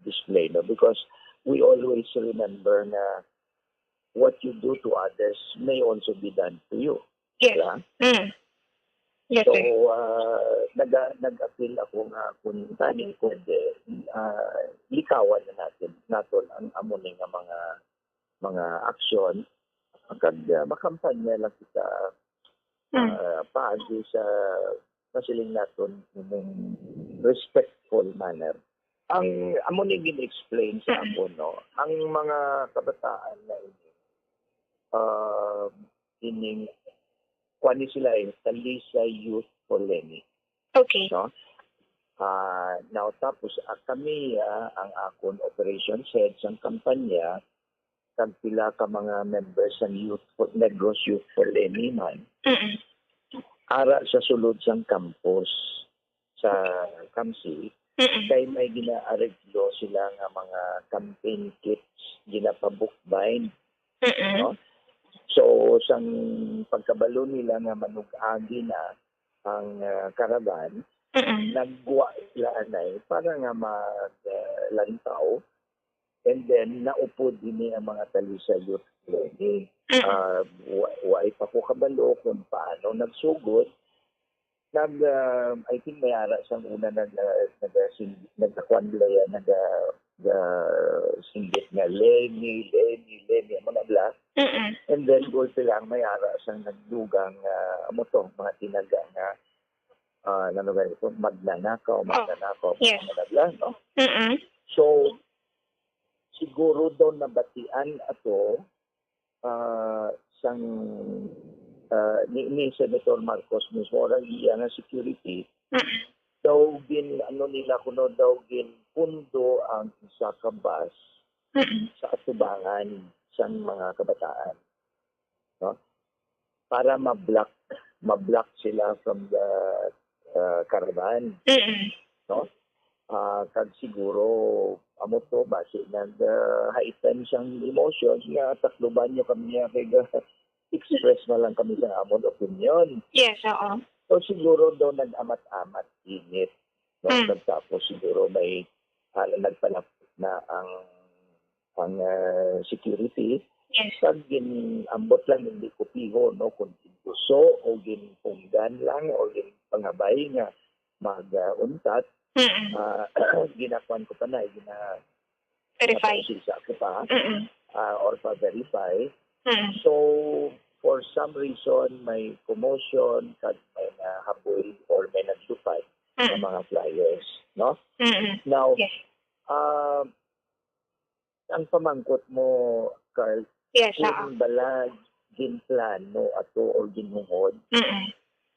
display, no? Because we always remember na what you do to others may also be done to you. Yes. Diba? Mm. Yes, So, sir. ah, naga-, nag-appeal ako nga kung tani pwede, ah, likawan na natin, naton ang amo ni nga mga, mga aksyon. Kag, ah, makampanya lang kita, Mm. ah, paagi sa masiling naton in respectful manner. Ang amo ni gin-explain sa Mm. akon, no, ang mga kabataan na ini, ah, ining, kuwan ni sila, eh, Talisay Youth for Leni. Okay. No? Ah, now, tapos, ah, kami, ah, ang akon operations head sang kampanya, kag pila ka mga members sang Youth for, Negros Youth for Leni man, Mm-mm. ara sa sulod sang campus sa Kamsi, Mm-mm. kay may ginaareglo sila nga mga campaign kits, ginapabookbind, Mm-mm. no? So, sang pagkabalo nila nga manug-agi na ang, ah, caravan, Mm-mm. nagwa sila anay para nga mag, ah, lantaw. And then, naupod ini ang mga Talisay Youth Leni. Mm. Ah, wa-, wa pa ko kabalo kung paano nagsugod. Nag, ah, I think may ara sang una nag, ah, nag, ah, sing-, nagkakuan nila yan, nag, ah, ah, singgit nga, "Leni, Leni, Leni," amo na bala. Mm-mm. And then, gulpi lang, may ara sang nagdugang, ah, amo to, mga tinaga nga, ah, ano ba ito? Magnanakaw, Oh, magnanakaw, yes. mga nagla, no? Mm-mm. So, siguro daw nabatian ato, ah, sang, ah, ni, ni Senator Marcos mismo, ang iya nga security, Mm-mm. daw gin, ano nila kuno, daw ginpundo ang isa ka bus Mm-mm. sa atubangan sang mga kabataan, no? Para ma-block, ma-block sila from the, uh, caravan, Mm-mm. no? Ah, kag siguro, amo to, basi nag, ah, heighten sang emotions nga, "Takluban nyo kami," nga kay ga-, express na lang kami sa amon opinion. Yes, oo. So, siguro daw nag-amat-amat init, no? Mm. Pagtapos siguro may, ah, nagpalapit na ang, ang, ah, security. Yes. Pag gin-, ambot lang, hindi ko piho, no, kung ginguso o ginpunggan lang o ginpangabay nga mag, ah, untat, Mm-mm. ah, ginakuan ko pa na, gina-, Verify. ginapausisa ko pa, Mm-mm. ah, or pa-verify. Mm. So, for some reason, may commotion, kag may nahaboy or may naglupad sa Mm. mga flyers, no? Mm-mm. Now, Yes. ah, ang pamangkot mo, Carl, Yes, kung oo. bala ginplano ato or ginhungod, Mm-mm.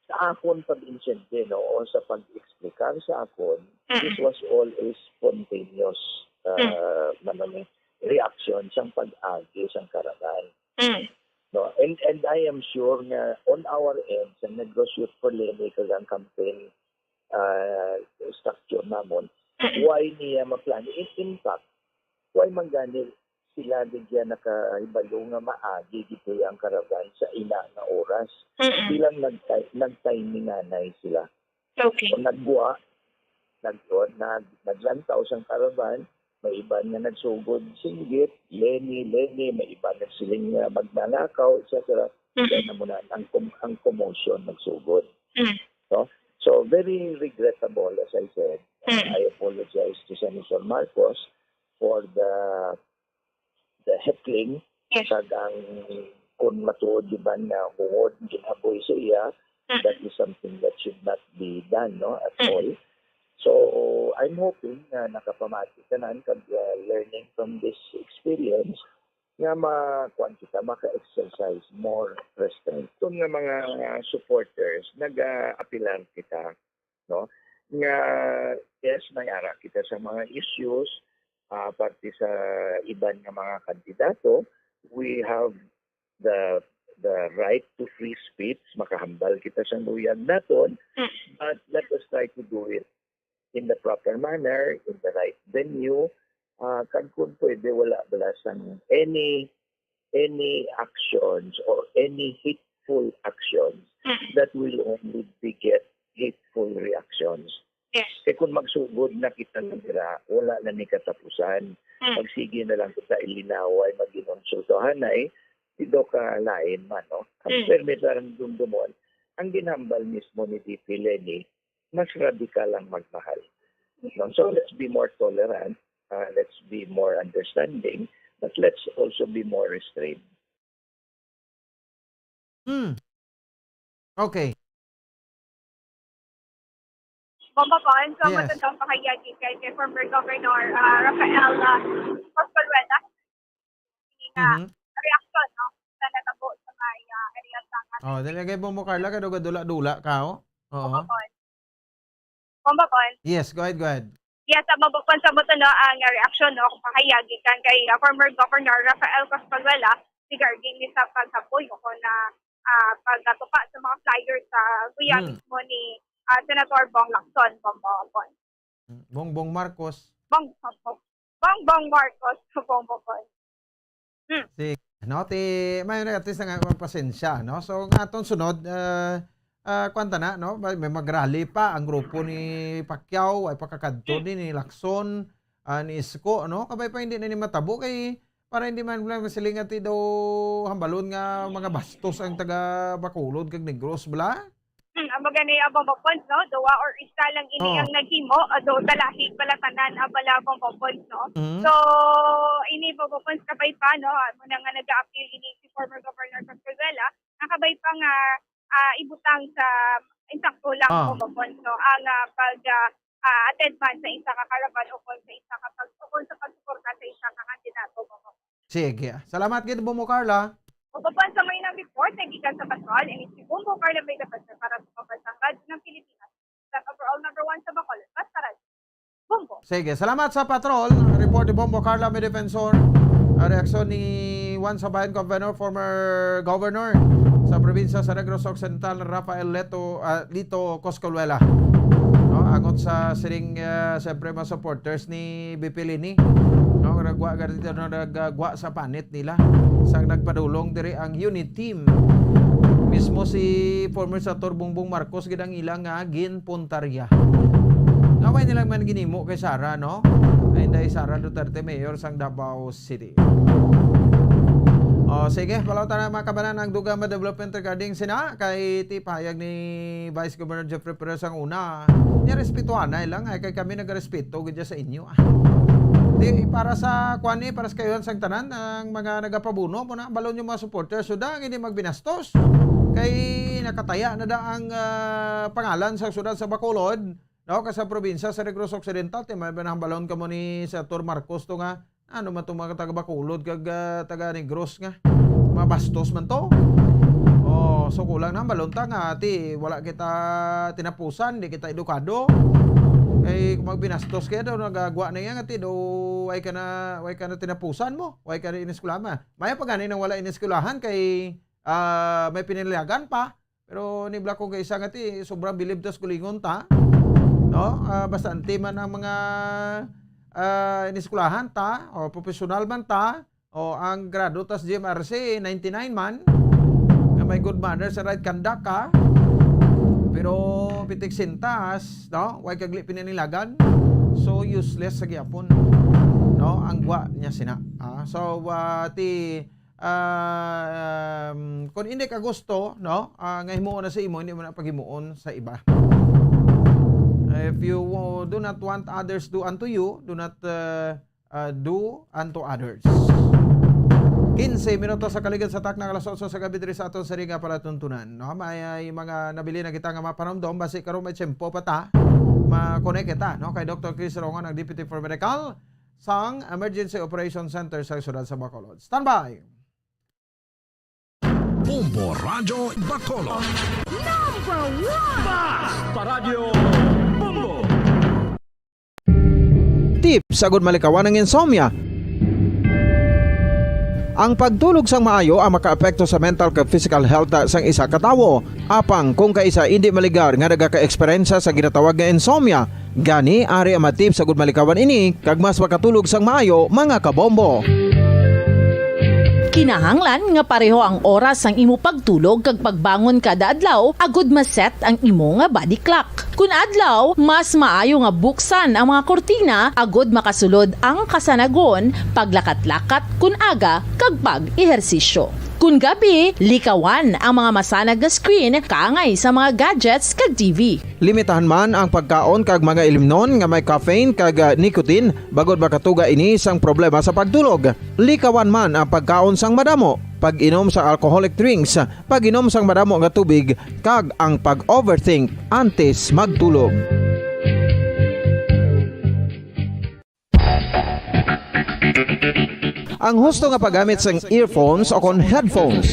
sa akon pag-intindi, no, o sa pag-explicar sa akon, Mm-mm. this was all a spontaneous, Mm. uh, ano ni, reaction sang pag-agi sang caravan. Mm. No? And, and I am sure nga on our end, sa Negros Youth for Leni, kag ang campaign, uh, structure namon, Mm-mm. why niya maplano? In, in fact, why man gani sila di gya nakahibalo nga maagi gid ang caravan sa ina nga oras? Mm-mm. Bilang nagti-, nagtiminganay sila. Okay. Kung nagwa, nag-, nag-, naglantaw sang caravan, may iban nga nagsugod, "Singgit, Leni, Leni," may iban nagsiling nga, "Magnanakaw," et cetera. Mm-mm. Then, amo na, ang com-, ang commotion nagsugod. Mm. No? So, very regrettable, as I said. Mm. I apologize to Senator Marcos for the, the heckling. Yes. Kag ang, kung matuod, di ba, nga hungod, ginaboy sa iya, Mm. that is something that should not be done, no, at Mm. all. So, I'm hoping nga nakapamati tanan kag, uh, learning from this experience, nga ma-, kuwan kita, maka-exercise more restraint. Itong nga mga supporters, nag-aapilar kita, no? Nga, yes, may ara kita sa mga issues, ah, parte sa iban nga mga kandidato, we have the, the right to free speech, makahambal kita sa luyag naton, Mm. but let us try to do it in the proper manner, in the right venue, ah, kag kung pwede, wala bala sang any, any actions or any hateful actions Mm. that will only beget hateful reactions. Yes. Kay kung magsugod na kita na dira, wala na ni katapusan. Mm. Magsige na lang kita ilinaway, mag-insultuhanay, di daw ka lain man, no? Ang Mm. permi sa dumdumon, ang ginhambal mismo ni V P Leni, mas radikal ang magmahal. No? So, let's be more tolerant, uh, let's be more understanding, but let's also be more restrained. Hmm. Okay. Bombo Pons, so, yes, matandang pahayag kay, kay former Governor, ah, Rafael, ah, Pascualuela. Ini nga, mhm, reaksyon, no, sa natabo sa may, ah, area sa Oh, dili kay Bombo Carla, kay dula-dula ka, oh. Oo. Bombo Pons. Bombo Pons. Yes, go ahead, go ahead. Yes, sa Bombo Pons, sa mo to, no, ang reaksyon, no, kung pahayag gikan kay, ah, former Governor Rafael Pascualuela regarding ni sa paghapoy o kung na, ah, pagkatupa sa mga flyers sa guya, hmm, mismo ni, ah, Senator Bong Lacson, Bombo Pons. Hmm, Bongbong Marcos. Bong, Bong, Bongbong Marcos, Bombo Pons. Hmm. Sige. No, ti, may, at least nga, pasensya, no? So, ang aton sunod, ah, ah, kwan ta na, no? May, may mag-rally pa ang grupo ni Pacquiao, ay pakakadto, hmm, ni, ni Lacson, ah, ni Isko, no? Kabay pa hindi na ni matabo kay para hindi man lang siling ati daw hambalon nga mga bastos ang taga Bacolod kag Negros, bala? Hmm, amo gani, ah, Bombo Pons, no? Duwa or isa lang ini, oh, ang naghimo, ah, do, dalahig pala tanan, ah, bala, Bombo Pons, no? Mm. So, ini, Bombo Pons, kabay pa, no? Amo na nga nag-a-appeal ini si former Governor Pascualuela, nakabay pa nga, ah, ibutang sa insakto lang, ah, Bombo Pons, no? Ang, ah, pag, ah, ah, attend man sa isa ka caravan o kon sa isa ka pag-, o kon sa pagsuporta sa isa ka kandidato, Bombo. Sige. Salamat gid, Bombo Carla. Ug uban sa may nang report na gikan sa Patrol, ini si Bombo Carla May Defensor para sa Pambansang Radyo ng Pilipinas. Sa overall number one sa Bacolod, basta Radyo. Bombo. Sige, salamat sa Patrol. Report ni Bombo Carla May Defensor. Ang reaksyon ni Juan Sabayan Governor, former governor sa probinsya sa Negros Occidental, Rafael Leto, ah, Lito Coscoluela. No, angot sa siring, ah, siyempre, mga supporters ni B P Leni. No, nagwa, ganito, no, nagwa sa panit nila. Sang nagpadulong diri ang unit team mismo si former Senator Bongbong Marcos gid ang ila nga ginpuntarya. Nga way nila man ginimo kay Sara, no? Ay, dahil Sara Duterte, mayor sang Davao City. O, sige, balaw ta na, mga kabanan, ang dugang nga development regarding sina kay ti pahayag ni Vice Governor Jeffrey Perez ang una. Niya respetuhan na lang, ay kay kami nagrespeto gid sa inyo, ah. Di, para sa kwan ni, para sa kayuhan sang tanan, ang mga nagapabuno mo na, balon yung mga supporters, so da, hindi magbinastos. Kay nakataya na da ang, ah, pangalan sa syudad sa Bacolod, no, ka sa probinsya sa Negros Occidental, ti may nahambalon kamo ni Senator Marcos to nga, ano man tong mga taga Bacolod kag, ah, taga Negros nga? Mabastos man to. Oh, so kulang na, balon ta nga, ti, wala kita tinapusan, di kita edukado. Kay kung magbinastos kaya daw, nagagwa na yan, nga ti, daw, way ka na, way ka na tinapusan mo, way ka na iniskwelahan. Maya pa gani nang wala iniskwelahan kay, ah, may pinalilagan pa. Pero ni Black kung kaisa nga ti, sobrang bilib tas gulingon ta. No? Ah, basta anti man ang mga, ah, iniskwelahan ta, o professional man ta, o ang grado tas G M R C, ninety-nine man, nga may good manners and right conduct ka, pero pitik sintas, no? Way kagli pinanilagan. So useless sa gyapon. No? Ang gwa niya sina. Ah, so, ah, ti, um, kung hindi ka gusto, no, ah, nga himuon na sa imo, hindi mo na paghimuon sa iba. If you wo-, do not want others do unto you, do not, uh, uh, do unto others. Quince minutos sa kaligid sa takna, alas otso sa gabi diri sa aton siring nga palatuntunan, no? May, ay, mga nabilin na kita nga mapanumdom, basi karon may tiyempo pa ta ma-connect kita, no? Kay Doctor Chris Rongan, ang Deputy for Medical sang Emergency Operation Center sa siyudad sa Bacolod. Standby! Bombo Radyo Bacolod. Number one! Basta Radyo Bombo! Tips agud malikawan ang insomnia. Ang pagtulog sang maayo ang makaapekto sa mental kag physical health sang isa ka tawo. Apang kung kaisa indi maligar nga nagaka-eksperyensya sa ginatawag nga insomnia, gani ari ang mga tips agud malikawan ini kag mas makatulog sang maayo, mga kabombo. Kinahanglan nga pareho ang oras sang imo pagtulog kag pagbangon kada adlaw agud ma-set ang imo nga body clock. Kun adlaw, mas maayo nga buksan ang mga kurtina agud makasulod ang kasanagon, paglakat-lakat kun aga, kag pag-ehersisyo. Kun gabi, likawan ang mga masanag nga screen kaangay sa mga gadgets kag T V. Limitahan man ang pagkaon kag mga ilimnon nga may caffeine kag, ah, nicotine, bangod makatuga ini sang problema sa pagtulog. Likawan man ang pagkaon sang madamo, pag-inom sang alcoholic drinks, pag-inom sang madamo nga tubig, kag ang pag-overthink antes magtulog. Ang husto nga paggamit sang earphones o kon headphones.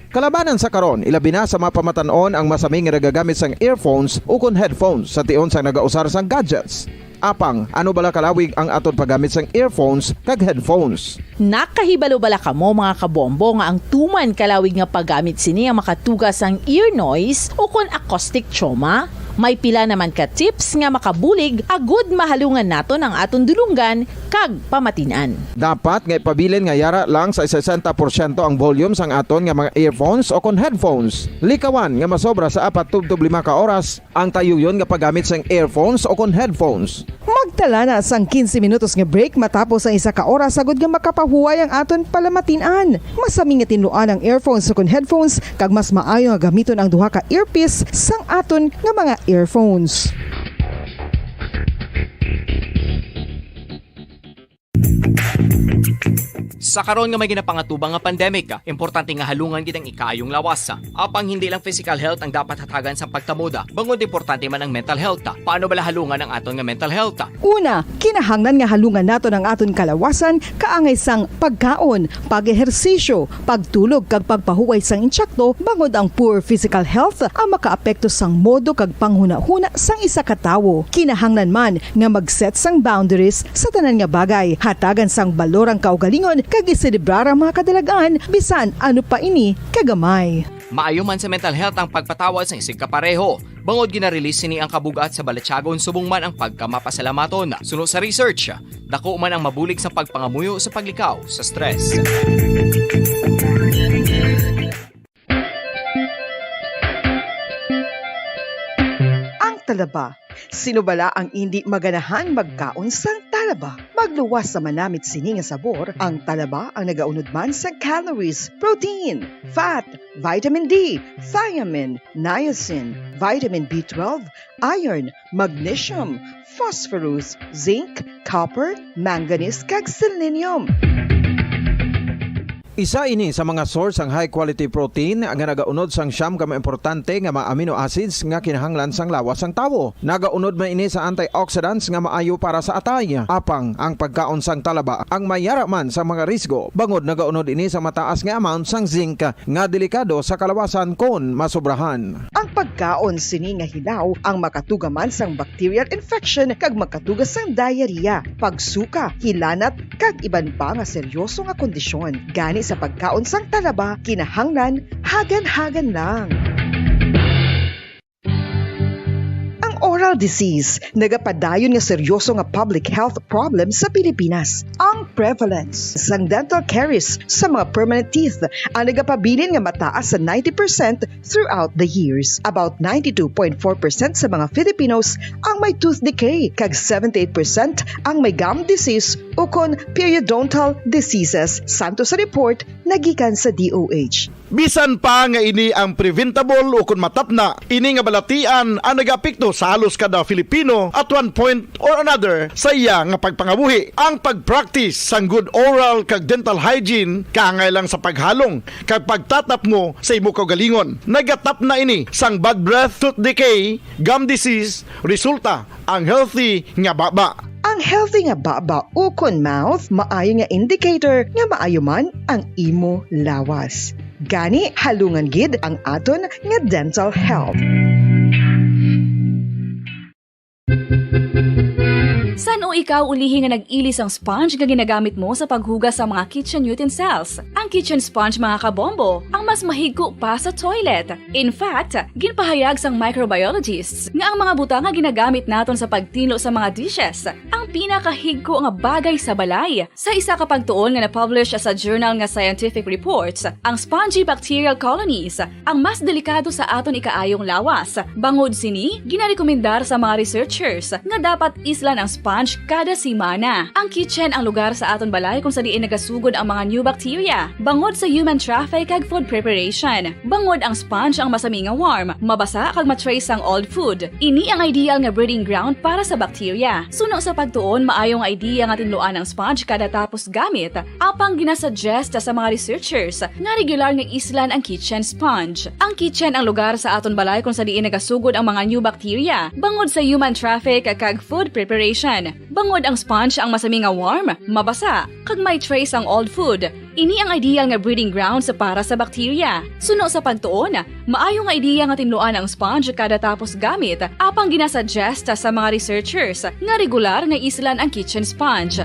Kalabanan sa karon, ilabi na sa mga pamatan-on ang masami nga nagagamit sang earphones o kon headphones sa tion sang nagausar sang gadgets. Apang, ano bala kalawig ang aton paggamit sang earphones kag headphones? Nakahibalo bala kamo, mga kabombo, nga ang tuman kalawig nga paggamit sini ang makatuga sang ear noise o kon acoustic trauma? May pila naman ka tips nga makabulig agud mahalungan naton ang aton dulonggan kag pamatin-an. Dapat nga ipabilin nga yara lang sa sesenta porsyento ang volume sang aton nga mga earphones o kon headphones. Likawan nga masobra sa apat tubtob lima ka oras ang tayuyon nga paggamit sang earphones o kon headphones. Magtala na sang quince minutos nga break matapos ang isa ka oras, agud nga makapahuway ang aton palamatin-an. Masami nga tinluan ang earphones o kon headphones, kag mas maayo nga gamiton ang duha ka earpiece sang aton nga mga earphones. Sa karon nga may ginapangatubang nga pandemic, importante nga halungan gid ang ikaayong lawas. Apang hindi lang physical health ang dapat hatagan sang pagtamod, bangod importante man ang mental health. Paano bala halungan ang aton nga mental health? Una, kinahanglan nga halungan naton ang aton kalawasan kaangay sang pagkaon, pag-ehersisyo, pagtulog, kag pagpahuway sang intsakto, bangod ang poor physical health ang makaapekto sang modo kag panghunahuna sang isa ka tawo. Kinahanglan man nga mag-set sang boundaries sa tanan nga bagay, hatagan sang balor ang kaugalingon, kag iselebrar ang mga kadalag-an, bisan ano pa ini kagamay. Maayo man sa mental health ang pagpatawad sang isigkapareho, bangod gina-release sini ang kabug-at sa balatyagon subong man ang pagkamapasalamatan. Suno sa research, dako man ang mabulig sa pagpangamuyo sa paglikaw sa stress. Ang talaba. Sino bala ang indi maganahan magkaon sang talaba? Magluwas sa manamit sini nga sabor, ang talaba ang nagaunod man sa calories, protein, fat, vitamin D, thiamine, niacin, vitamin B twelve, iron, magnesium, phosphorus, zinc, copper, manganese, kag selenium. Isa ini sa mga source sang high quality protein nga nagaunod sang siyam ka mga importante nga mga amino acids nga kinahanglan sang lawas sang tawo. Nagaunod man ini sa antioxidants nga maayo para sa atay. Apang ang pagkaon sang talaba ang mayara man sa mga risgo, bangod nagaunod ini sa mataas nga amount sang zinc nga delikado sa kalawasan kon masobrahan. Ang pagkaon sini nga hilaw ang makatuga man sang bacterial infection kag makatuga sang diarrhea, pagsuka, hilanat, kag iban pa nga seryoso nga kondisyon. Gani sa pagkaon sang talaba, kinahanglan hagan-hagan lang. Ang oral disease nagapadayon nga seryoso nga public health problem sa Pilipinas. Ang prevalence sang dental caries sa mga permanent teeth ang nagapabilin nga mataas sa ninety percent throughout the years. About ninety-two point four percent sa mga Filipinos ang may tooth decay, kag seventy-eight percent ang may gum disease ukon periodontal diseases, santo sa report nagikan sa D O H. Bisan pa nga ini ang preventable ukon matapna, ini nga balatian ang nagaapekto sa halos kada Filipino at one point or another sa iya nga pagpangabuhi. Ang pag-practice sang good oral kag dental hygiene kaangay lang sa paghalong kag pagtatapngo sa imo kaugalingon. Nagatapna ini sang bad breath, tooth decay, gum disease, resulta ang healthy nga baba. Ang healthy nga baba ukon mouth maayo nga indicator nga maayo man ang imo lawas. Gani, halungan gid ang aton nga dental health. San-o ikaw ulihi nga nag-ili sang sponge nga ginagamit mo sa paghugas sa mga kitchen utensils? Ang kitchen sponge, mga kabombo, ang mas mahigko pa sa toilet. In fact, ginpahayag sang microbiologists nga ang mga butang nga ginagamit naton sa pagtinlo sa mga dishes ang pinakahigko nga bagay sa balay. Sa isa ka pagtuon nga na-publish sa journal nga Scientific Reports, ang spongy bacterial colonies ang mas delikado sa aton ikaayong lawas. Bangod sini, ginarekomendar sa mga researchers nga dapat islan ang sponge kada semana. Ang kitchen ang lugar sa aton balay kung sa diin nagasugod ang mga new bacteria. Bangod sa human traffic kag food preparation, bangod ang sponge ang masami nga warm, mabasa kag ma-trace ang old food. Ini ang ideal nga breeding ground para sa bacteria. Suno sa pagtuon, maayo nga idea nga tinluan ang sponge kada tapos gamit. Apang ginasuggest sa mga researchers nga regular nga islan ang kitchen sponge. Ang kitchen ang lugar sa aton balay kung sa diin nagasugod ang mga new bacteria, bangod sa human traffic kag food preparation. Bangod ang sponge ang masami nga warm, mabasa, kag may trace ang old food. Ini ang ideal nga breeding grounds para sa bacteria. Suno sa pagtuon, maayo nga ideya nga tinluan ang sponge kada tapos gamit, apang ginasuggest sa mga researchers nga regular nga islan ang kitchen sponge.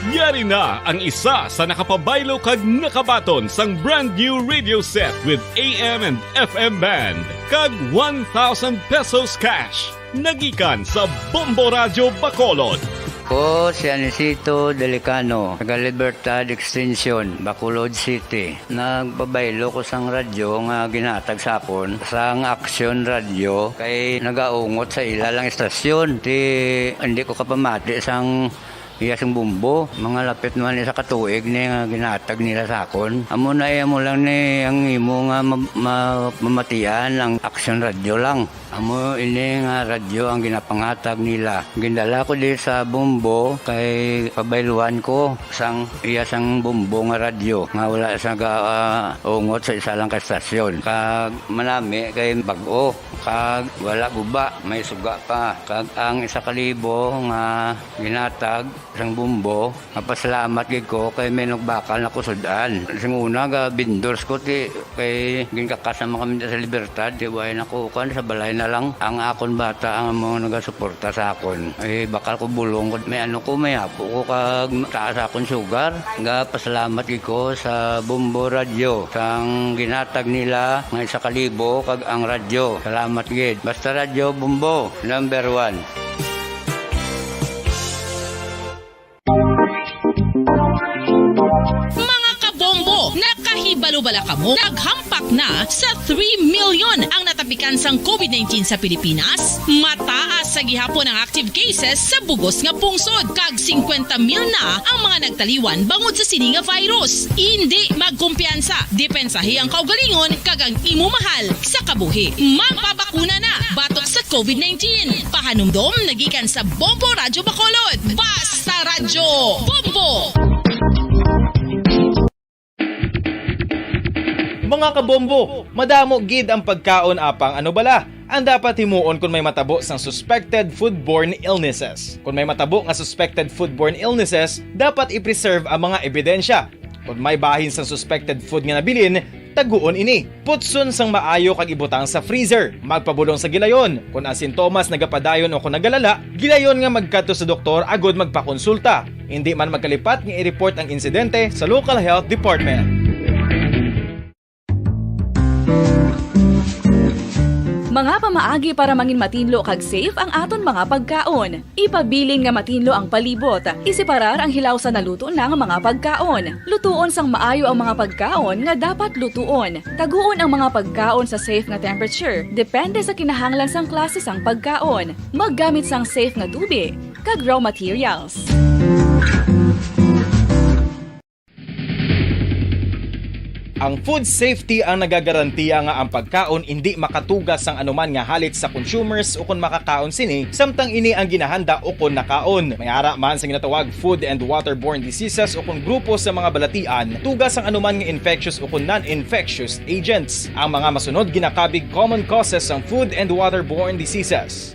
Yari na ang isa sa nakapabaylo kag nakabaton sang brand new radio set with A M and F M band kag one thousand pesos cash. Nagikan sa Bombo Radyo Bacolod. Ko si Anisito Delicano, taga Libertad Extension, Bacolod City. Nagpabaylo ko sang radyo nga ginhatag sa akon sang Action Radyo kay nagaungot sa ila lang istasyon. Ti hindi ko kapamati sang iya sing bumbo. Mga lapit naman isa ka tuig ni nga ginhatag nila sa akon. Amo na iya mo lang ni ang imo nga ma- ma- mamatian ang Action Radyo lang. Amo ini nga radyo ang ginapangatag nila. Gindala ko di sa Bombo kay pabayluan ko sang iya sang Bombo nga radyo nga wala sa ga, ah, ungot sa isa lang ka estasyon. Kag manami kay bag-o kag wala guba, may suga pa. Kag ang isa ka libo nga ginatag sang Bombo, mapasalamat gid ko kay may nagbakal na ko sud-an. Sing una, ga vendors ko, ti, kay ginkakas naman kami sa Libertad, ti, way na ko, kan, sa balay na lang. Ang akon bata, ang mga nagasuporta sa akon. Eh, bakal ko bulong ko, may ano ko, may apo ko, kag taas akon sugar. Ga pasalamat gid ko sa Bombo Radyo, sang ginatag nila, nga isa ka libo, kag ang radyo. Salamat gid. Basta Radyo Bombo, number one. Mga kabombo, nakahibalo bala kamo? Naghampak na sa three million ang natapikan sang COVID nineteen sa Pilipinas. Mataas sa gihapon ang active cases sa bugos nga pungsod, kag singkwenta mil na ang mga nagtaliwan bangod sa sini nga virus. Indi magkumpiyansa, depensahi ang kaugalingon kag ang imo mahal sa kabuhi. Magpabakuna na batok sa COVID nineteen. Pahanumdom nagikan sa Bombo Radyo Bacolod. Basta Radyo Bombo! Mga kabombo, madamo gid ang pagkaon, apang ano bala ang dapat himuon kon may matabo sang suspected foodborne illnesses? Kon may matabo nga suspected foodborne illnesses, dapat i-preserve ang mga ebidensya. Kon may bahin sang suspected food nga nabilin, taguon ini. Putson sang maayo kag ibutang sa freezer. Magpabulong sa gilayon. Kon ang sintomas nagapadayon o kon nagalala, gilayon nga magkadto sa doktor agud magpakonsulta. Indi man magkalipat nga i-report ang insidente sa local health department. Mga pamaagi para mangin matinlo kag safe ang aton mga pagkaon. Ipabilin nga matinlo ang palibot. Iseparar ang hilaw sa naluto na nga mga pagkaon. Lutuon sang maayo ang mga pagkaon nga dapat lutuon. Taguon ang mga pagkaon sa safe nga temperature, depende sa kinahanglan sang klase sang pagkaon. Maggamit sang safe nga tubi kag raw materials. Ang food safety ang nagagarantiya nga ang pagkaon indi makatuga sang anuman nga halit sa consumers ukon makakaon sini, samtang ini ang ginahanda ukon nakaon. May ara man sa ginatawag food and waterborne diseases ukon grupo sa mga balatian, tuga sang anuman nga infectious ukon non-infectious agents. Ang mga masunod ginakabig common causes sang food and waterborne diseases.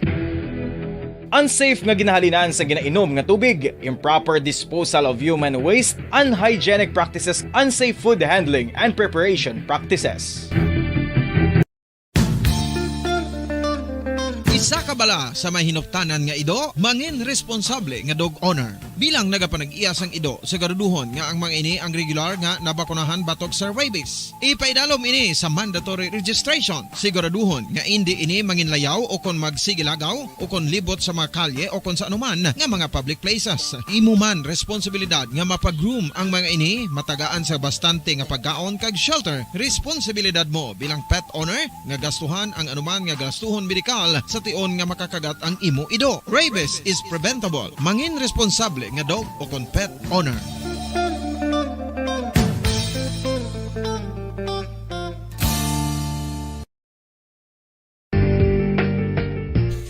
Unsafe nga ginahalinan sa ginainom nga tubig, improper disposal of human waste, unhygienic practices, unsafe food handling and preparation practices. Sa kabala sa may hinuptanan nga ido, mangin responsable nga dog owner. Bilang nagapanag-iya sang ido, siguraduhon nga ang mga ini ang regular nga nabakunahan batok sa rabies. Ipaidalom ini sa mandatory registration. Siguraduhon nga indi ini manginlayaw o kon magsigilagaw o kon libot sa mga kalye o kon sa anuman nga mga public places. Imo man responsibilidad nga mapag-groom ang mga ini, matagaan sa bastante nga pagkaon kag shelter. Responsibilidad mo bilang pet owner nga gastuhan ang anuman nga gastuhon medikal sa tion nga makakagat ang imo ido. Rabies is preventable. Mangin responsable nga dog o kon pet owner.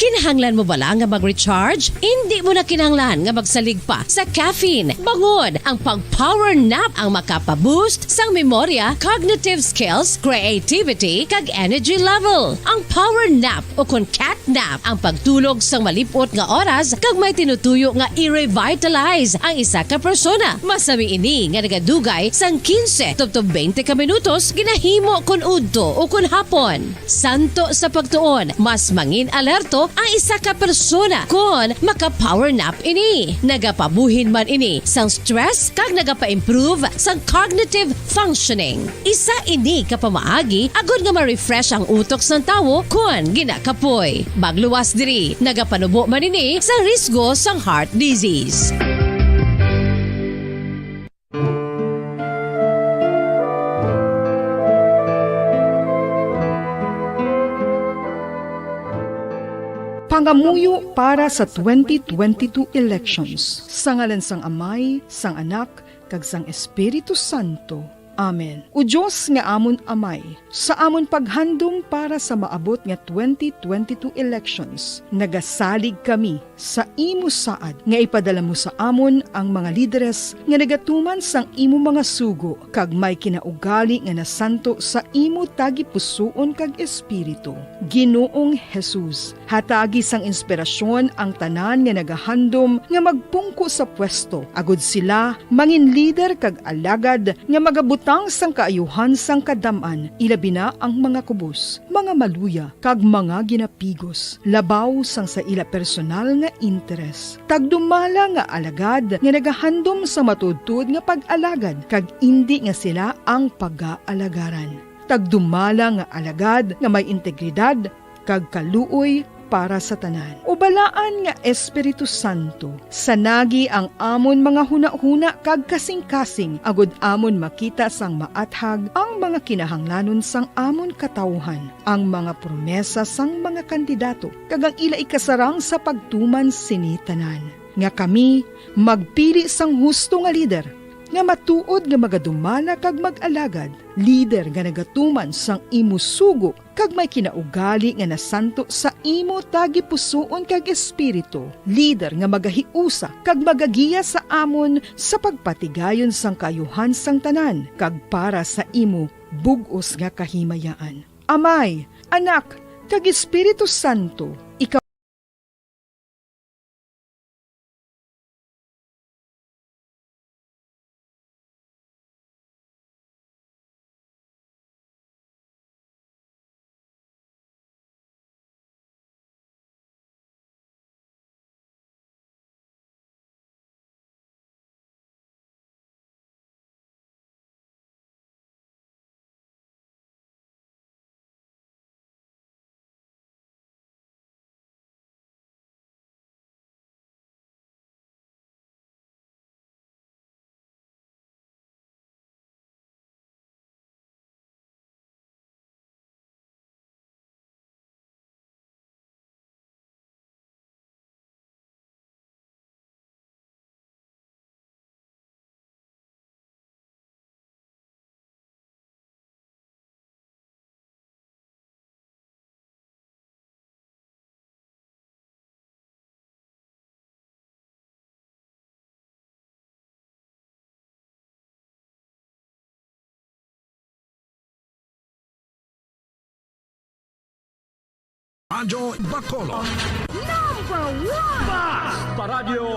Kinahanglan mo bala nga mag-recharge? Indi mo na kinahanglan nga magsalig pa sa caffeine. Bangod ang pag-power nap ang makapa-boost sang memorya, cognitive skills, creativity, kag energy level. Ang power nap o kon cat nap ang pagtulog sang malip-ot nga oras kag may tinutuyo nga i-revitalize ang isa ka persona. Masami ini nga nagadugay sang quince tubtob twenty ka minutos, ginahimo kon udto o kon hapon. Santo sa pagtuon, mas mangin-alerto ang isa ka persona kon maka-power nap ini. Nagapabuhin man ini sang stress kag nagapa-improve sang cognitive functioning. Isa ini ka pamaagi agod nga ma-refresh ang utok sang tawo kon ginakapoy. Magluwas diri, nagapanubo man ini sang risgo sang heart disease. Pangamuyo para sa twenty twenty-two elections. Sa ngalan sang Amay, sang Anak, kag sang Espiritu Santo. Amen. O Dios nga amon Amay, sa amon paghandom para sa maabot nga twenty twenty-two elections, nagasalig kami sa imo saad nga ipadala mo sa amon ang mga lideres nga nagatuman sang imo mga sugo kag may kinaugali nga nasanto sa imo tagipusoon kag espiritu. Ginoong Jesus, hatagi sang inspirasyon ang tanan nga nagahandom nga magpungko sa pwesto, agod sila mangin lider kag alagad nga magabutang sang kaayuhan sang kadam-an, ilabi na ang mga kubos, mga maluya, kag mga ginapigos, labaw sang sa ila personal nga interes. Tagdumala nga alagad nga nagahandom sa matuodtuod nga pag-alagad, kag indi nga sila ang pagaalagaran. Tagdumala nga alagad nga may integridad kag kaluoy para sa tanan. O Balaan nga Espiritu Santo, sanagi ang amon mga hunahuna kag kasingkasing, agod amon makita sang maathag ang mga kinahanglanon sang amon katawuhan, ang mga promesa sang mga kandidato, kag ang ila ikasarang sa pagtuman sini tanan, nga kami magpili sang husto nga lider, nga matuod nga magadumala kag mag-alagad, lider nga nagatuman sang imo sugo kag may kinaugali nga nasanto sa imo tagipusoon kag espiritu, lider nga magahiusa kag magagiya sa amon sa pagpatigayon sang kaayuhan sang tanan kag para sa imo bug-os nga kahimayaan. Amay, Anak, kag Espiritu Santo, ikaw Radyo Bacolod. Number one! Mas pa Radyo!